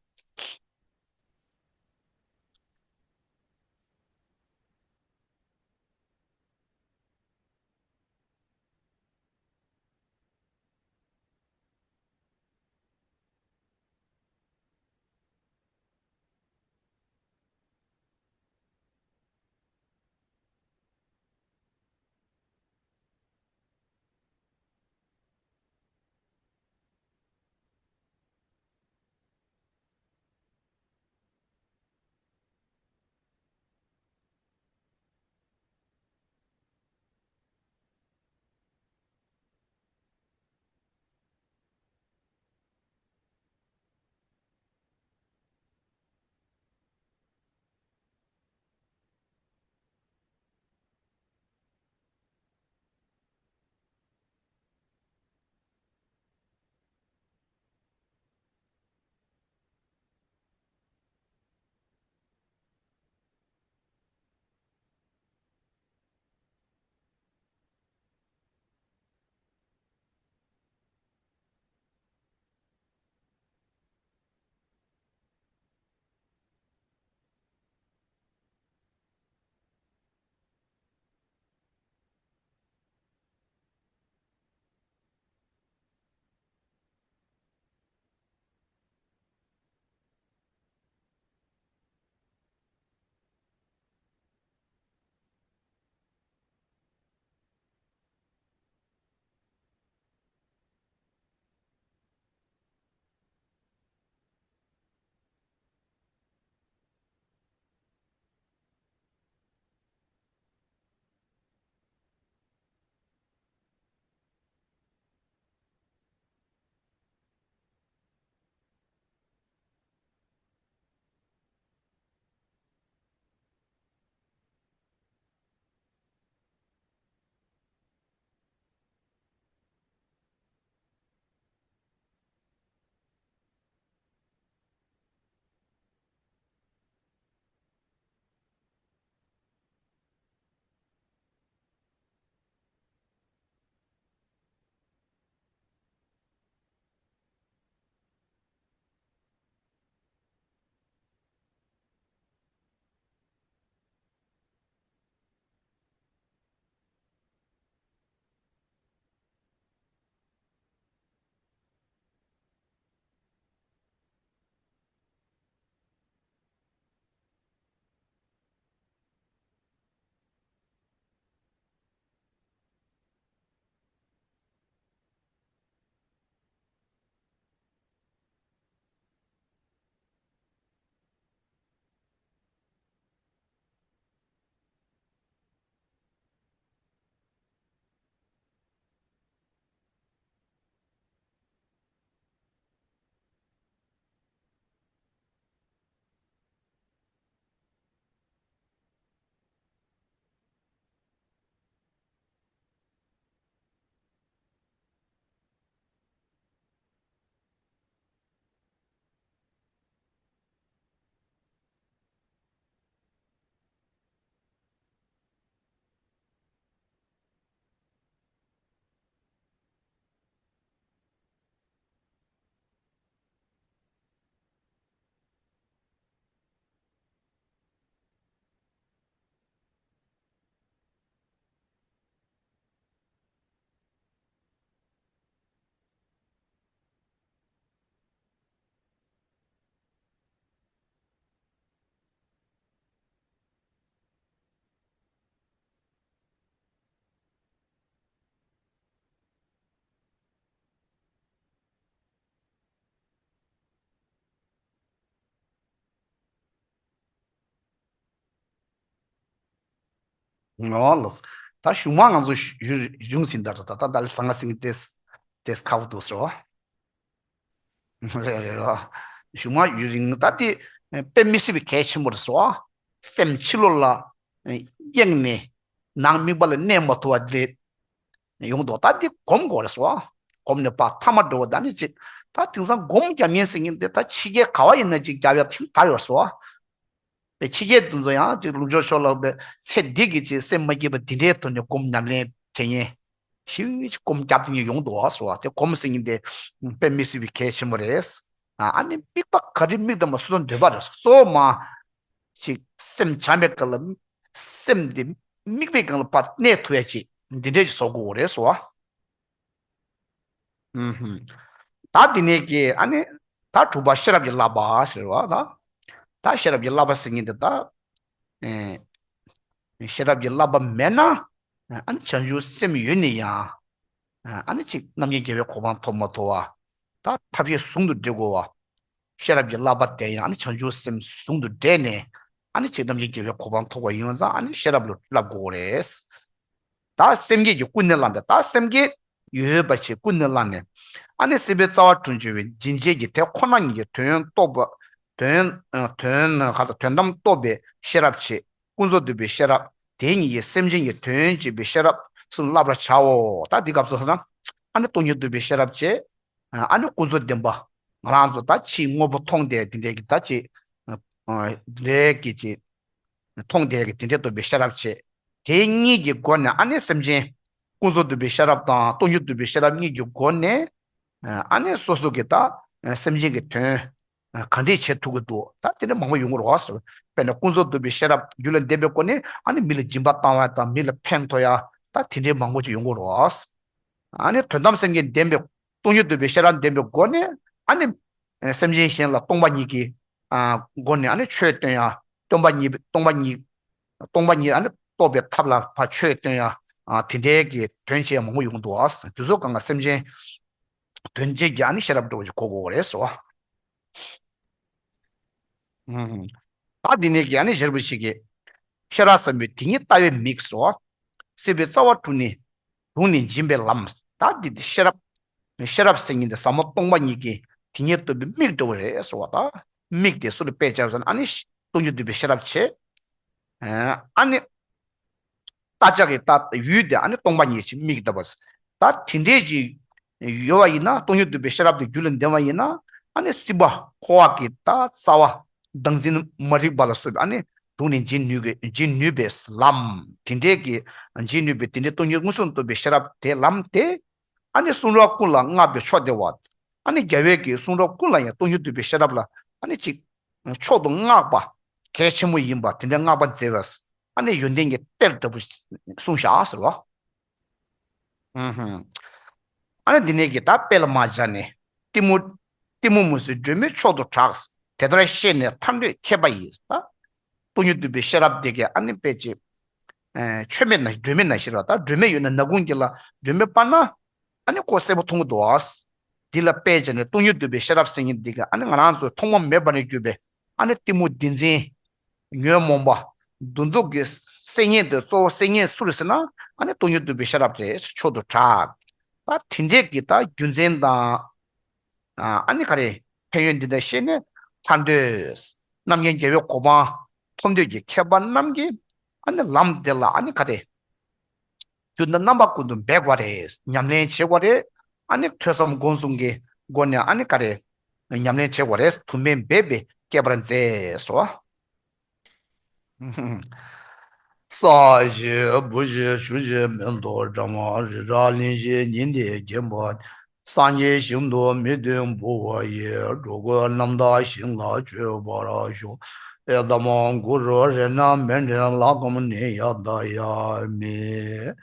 ངོ་ལོ། ད་གཞུག་མ་ང་ཚོ་ཡུལ་གཞུང་ཟིན་ད་ད་ད་ད་ལི་ཟང་ང་ཟིང་ཏེས་ཏེས་ཁ་བོ་འདུག་ཟེར་བ། རེད་རེད་རོ། གཞུག་མ་ཡུན་རིང་ད་དེ་དཔེ་མི་སྲིད་པའི་གལ་ཆེན་པོ་རེད་ཟེར་བ། སེམས་ཕྱི་ལོགས་ལ་གཡེངས་ནས་ནང་དམིགས་པ་ལ་གནས་མ་ཐུབ་པ་དེ་ཡོང་དོ། ད་འདི་སྒོམ་དགོས་རེད་ཟེར་བ། སྒོམ་ནས་ཕར་ཐ་མ་འགྲོ་བ་ད་ནི་ཅིག་ད་དེང་སང་སྒོམ་རྒྱབ་མཁན་ཟེར་མཁན་དེ་ད་ཕྱི་རྒྱལ་ག་བ་ཡིན་ན་ཅིག་རྒྱབ་ཡ་ཐིག་ག་ཡོད་ཟེར་བ། དེ་ཕྱི་རྒྱལ་དེ་ཚོ་ཡང་ཅིག་ལུང་ཕྱོགས་ཕྱོགས་ལ་བས་ཚེ་འདི་གི་ཅིག་སེམས་མ་སྐྱིད་པ་འདི་འདྲའི་ཐོག་ནས་སྒོམ་ཉམས་ལེན་བྱེད་མཁན་ཞིག་ཅིག་སྒོམ་རྒྱབ་མཁན་ཡོང་འདུག་ཟེར་བ། དེ་སྒོམ་ཟེར་མཁན་དེ་དཔེ་མི་སྲིད་པའི་གལ་ཆེན་པོ་རེད། ཨ་ནི་དམིགས་པ་ག་རེ་དམིགས་དང་མ་སོ་སོ་འདོད་པ་རེད། གཙོ་བོ་མ་ཅིག་སེམས་བྱམས་པའི་སྒང་ལ་སེམས་དེ་དམིགས་པའི་སྒང་ལ་ཕར་གནས་ཐུབ་ཡ་ཅིག་འདི་འདྲས་ཅིག་བཟོ་དགོས་རེད་ཟེར་བ། ཨུམ་ཧུམ། ད་འདི་ནས་ཀྱི་ཨ་ནི་ད་དྲུག་པ་ཤེས་རབ་ཀྱི་བསླབ་པ་ཟེར་བ་ད། ད་ཤེས་རབ་ཀྱི་བསླབ་པ་ཟེར་མཁན་དེ་ད། ཨེ། ཤེས་རབ་ཀྱི་བསླབ་པ་མེད་ན། ཨ་ནི་བྱང་ཆུབ་སེམས་ཡོད་ནས་ཡང་། ཨ་ནི་ཅིག་རྣམ་མཁྱེན་རྒྱལ་བའི་གོ་འཕང་ཐོབ་མ་ཐུབ་པ། ད་ཐབས་ཤེས་ཟུང་དུ་འབྲེལ་དགོས་པ། ཤེས་རབ་ཀྱི་བསླབ་པ་དེ་ཡང་ཨ་ནི་བྱང་ཆུབ་སེམས་ཟུང་དུ་འབྲེལ་ནས་ཨ་ནི་ཅིག་རྣམ་མཁྱེན་རྒྱལ་བའི་གོ་འཕང་ཐོབ་པ་ཡིན་ཙང་ཨ་ནི་ཤེས་རབ་ལ་བསླབ་དགོས་རེད། ད་སེམས་བསྐྱེད་ཀྱིས་ཀུན་ནས་བསླངས་ཏེ་ད་སེམས་བསྐྱེད་ཡོད་པ་ཞིག་ཀུན་ནས་བསླངས་ནས། ཨ་ནི་སྲིད་པའི་རྩ་བ་དྲུངས་འབྱུང་བའི་འབྱིན་བྱེད་ཀྱི་དེ་ཁོ་ན་ཉིད་ཀྱི་དོན་རྟོགས་པ། དོན་དོན་ག་ད་དོན་དམ་རྟོགས་པའི་ཤེས་རབ་བྱེད། ཀུན་རྫོབ་སྡུད་པའི་ཤེས་རབ། དེ་ཉིད་ཀྱིས་སེམས་ཅན་གྱི་དོན་བྱེད་པའི་ཤེས་རབ་གསུམ་བསླབ་པར་བྱའོ། ད་འདི་སྐབས་སུ་ཨ་ནི་སྟོང་ཉིད་རྟོགས་པའི་ཤེས་རབ་བྱེད། ཨ་ནི་ཀུན་རྫོབ་བདེན་པ། ང་རང་ཚོ་ད་ཕྱིའི་དངོས་པོ་མཐོང་སྟེ་དེ་འདྲའི་གི་ད་ཅིག་དེ་འདྲའི་གི་ཅིག་མཐོང་སྟེ་གི་དེ་འདྲའི་རྟོགས་པའི་ཤེས་རབ་བྱེད། དེ་གཉིས་ཀྱི་སྒོ་ནས་ཨ་ནི་སེམས་ཅན། ཀུན་རྫོབ་སྡུད་པའི་ཤེས་རབ་དང་སྟོང་ཉིད་རྟོགས་པའི་ཤེས་རབ་གཉིས་ཀྱི་སྒོ་ནས། ཨ་ནི་སོ་སོ་གི་ད་སེམས་ཅན་གྱི་དོན་ག་འདྲས་བྱེད་ཐུབ་ཀྱི་འདུག་ད་དེ་འདྲ་མང་པོ་ཡོང་གི་རེད་བ། དཔེར་ན་ཀུན་རྫོབ་སྡུད་པའི་ཤེས་རབ་རྒྱུད་ལ་ལྡན་པའི་སྒོ་ནས་ཨ་ནི་མི་ལ་སྦྱིན་པ་བཏང་བ་དང་མི་ལ་ཕན་ཐོགས་ཡ་ད་དེ་འདྲའི་མང་པོ་ཅིག་ཡོང་གི་རེད་བ། ཨ་ནི་དོན་དམ་སེམས་ཀྱི་བདེན་པའི་སྟོང་ཉིད་རྟོགས་པའི་ཤེས་རབ་ལྡན་པའི་སྒོ་ནས་ཨ་ནི། སེམས་ཅན་གཞན་ལ་སྟོང་པ་ཉིད་ཀྱི། སྒོ་ནས་ཨ་ནི་ཆོས་སྟོན་ཡ། སྟོང་པ་ཉིད་སྟོང་པ་ཉིད། སྟོང་པ་ཉིད་ཨ་ནི་རྟོགས་པའི་ཐབས་ལ་ཕར་ཆོས་སྟོན་ཡ། དེ་འདྲའི་གི་དོན་བྱེད་ཡ་མང་པོ་ཡོང་འདུག་ཨ། དེ་ཚོ་གང་ག་སེམས་ཅན། དོན་བྱེད་ཀྱི་ཨ་ནི་ཤེས་རབ་འདྲ་བོ་ཞིག་གོ་དགོས་རེད་ཟེར་བ། ད་འདི་ནས་ཀྱི་ཨ་ནི་ཞེར་བུ་ཞིག་གིས། ཤེས་རབ་ཟབ་མོའི་དེ་ཉིད་ལྟ་བའི་མིག་ཟེར་བ། སྲིད་པའི་རྩ་བ་དྲུངས་ནས་དྲུངས་ནས་འབྱིན་པའི་ལམ། ད་འདི་དེ་ཤེས་རབ། ཤེས་རབ་ཟེར་མཁན་དེ་ཟབ་མོ་སྟོང་པ་ཉིད་ཀྱི་དེ་ཉིད་རྟོགས་པའི་མིག་འདྲ་བོ་རེད་ཟེར་བ་ད། མིག་དེ་སུ་ལ་དཔེ་བྱས་ཟེར་ན་ཨ་ནི་སྟོང་ཉིད་རྟོགས་པའི་ཤེས་རབ་བྱེད། ཨ་ནི། བལྟ་བྱ་གི་ད་ཡུལ་དེ་ཨ་ནི་སྟོང་པ་ཉིད་ཅིག་མིག་ལྟ་བུ། ད་དེ་འདྲས་ཅིག་ཡོད་པ་ཡིན་ན་སྟོང་ཉིད་རྟོགས་པའི་ཤེས་རབ་དེ་རྒྱུད་ལ་ལྡན་པ་ཡིན་ན་ཨ་ནི་སྲིད་པ་འཁོར་བ་གི་ད་རྩ་བ་བདག་འཛིན་མ་རིག་པ་ལ་སོགས་པའི་ཨ་ནི་དྲུངས་ནས་འབྱིན་ནུས་ཀྱི་འབྱིན་ནུས་པའི་ལམ། དེ་འདྲས་ཀྱི་འབྱིན་ནུས་པའི་དེ་འདྲའི་སྟོང་ཉིད་མངོན་སུམ་རྟོགས་པའི་ཤེས་རབ་དེ་ལམ་དེ་ཨ་ནི་གསུང་རབ་ཀུན་ལ་བསྔགས་པའི་མཆོག་སྟེ་བ། ཨ་ནི་རྒྱལ་བའི་གི་གསུང་རབ་ཀུན་ལ་ཡང་སྟོང་ཉིད་རྟོགས་པའི་ཤེས་རབ་ལ་ཨ་ནི་ཅིག་མཆོག་ཏུ་བསྔགས་པ། གལ་ཆེན་པོ་ཡིན་པ་དེ་འདྲའི་བསྔགས་པ་མཛད་པས་ཨ་ནི་ཡོན་ཏན་གྱི་གཏེར་འདྲ་བོ་གསུངས་བཞག་ཟེར་བ། ཨུ་ཧུམ། ཨ་ནི་འདི་ནས་ཀྱི་ད་དཔེ་ལ་མ་སྦྱར་ནས་གཏི་མུག་གཏི་མུག་མུན་སེལ་སྒྲོན་མེ་མཆོག་ཏུ་གྲགས། དེ་ལྟར་ཤེས་ནས་ཐར་འདོད་མཁས་པ་ཡིས་ད། སྟོང་ཉིད་རྟོགས་པའི་ཤེས་རབ་དེ་གས་ཨ་ནི་དཔེ་ཅིག་ཆོས་མེད་ན་སྒྲོན་མེ་ནང་བཞིན་རེད་བ། ད་སྒྲོན་མེ་ཡོད་ན་ནག་ཁུང་གི་ལ་སྒྲོན་མེ་སྤར་ན། ཨ་ནི་ཁོ་གསལ་པོ་མཐོང་གི་འདུག་ཨ། འདི་ལ་དཔེ་བྱས་ནས་སྟོང་ཉིད་རྟོགས་པའི་ཤེས་རབ་ཟེར་མཁན་འདི་ག་ཨ་ནི་ང་རང་ཚོས་མཐོང་མ་མེད་པ་ནས་གྱུར་པའི་ཨ་ནི་གཏི་མུག་བདེན་འཛིན། ཉོན་མོངས་པ། འདུ་འཛི་གི་སེལ་མཁན་དེ་གཙོ་བོ་སེལ་མཁན་སུ་རེད་ཟེར་ན་ཨ་ནི་སྟོང་ཉིད་རྟོགས་པའི་ཤེས་རབ་དེ་མཆོག་ཏུ་གྲགས། ད་དེ་འདྲས་ཀྱི་ད་རྒྱུ་མཚན་དང་། ཨ་ནི་ག་རེ། ཕན་ཡོན་འདི་འདྲ་ཤེས་ནས་ཐར་འདོད། རྣམ་མཁྱེན་རྒྱལ་བའི་གོ་འཕང་ཐོབ་འདོད་ཀྱི་མཁས་པ་རྣམས་ཀྱིས་ཨ་ནི་ལམ་དེ་ལ་ཨ་ནི་ག་རེ། རྒྱུ་ནི་རྣམ་པ་ཀུན་ཏུ་འབད་དགོས་རེད། ཉམས་ལེན་བྱེད་དགོས་རེད། ཨ་ནི་ཐོས་བསམ་སྒོམ་གསུམ་གྱི་སྒོ་ནས་ཨ་ནི་ག་རེ། ཉམས་ལེན་བྱེད་དགོས་རེད། དུ་མས་འབད་པས་བསྐལ་པར་མཛེས་སོ། ས་གཞི་བུ་གཞི་ཆུ་གཞི་མེ་ཏོག་འབྲང་བ་རི་རབ་གླིང་བཞི་ཉི་ཟླས་བརྒྱན་པ། སངས་རྒྱས་ཞིང་དུ་མི་མཐུན་བུ་བ་ཡི། འགྲོ་ཀུན་རྣམ་དག་ཞིང་ལ་སྤྱོད་པར་ཤོག་ཨེ་ཏ་མ་གུ་རུ་རཏྣ་མཎྜལ་ལ་ཀ་མ་ནི་ཡ་ད་ཡ་མི།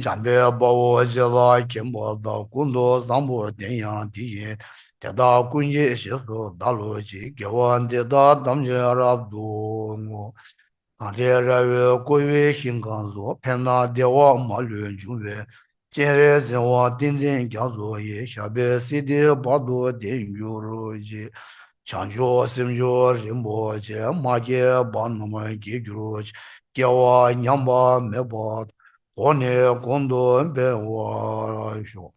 འཇམ་དཔལ་དཔའ་བོས་ཇི་ལྟར་མཁྱེན་པ་དང་། ཀུན་ཏུ་བཟང་པོ་དེ་ཡང་དེ་བཞིན་ཏེ། དེ་དག་ཀུན་གྱི་རྗེས་སུ་བདག་སློབ་ཅིང་། དགེ་བ་འདི་དག་ཐམས་ཅད་རབ་ཏུ་བསྔོ། གངས་ཅན་ར་བས་བསྐོར་བའི་ཞིང་ཁམས་སུ། ཕན་དང་བདེ་བ་མ་ལུས་འབྱུང་བའི། སྤྱན་རས་གཟིགས་དབང་ཏིང་འཛིན་རྒྱ་མཚོ་ཡི། ཞབས་པད་སྲིད་མཐའི་བར་དུ་བརྟན་གྱུར་ཅིག་བྱང་ཆུབ་སེམས་མཆོག་རིན་པོ་ཆེ། མ་སྐྱེས་པ་རྣམས་སྐྱེ་གྱུར་ཅིག་སྐྱེ་བ་ཉམས་པ་མེད་པར་གོང་ནས་གོང་དུ་འཕེལ་བར་ཤོག།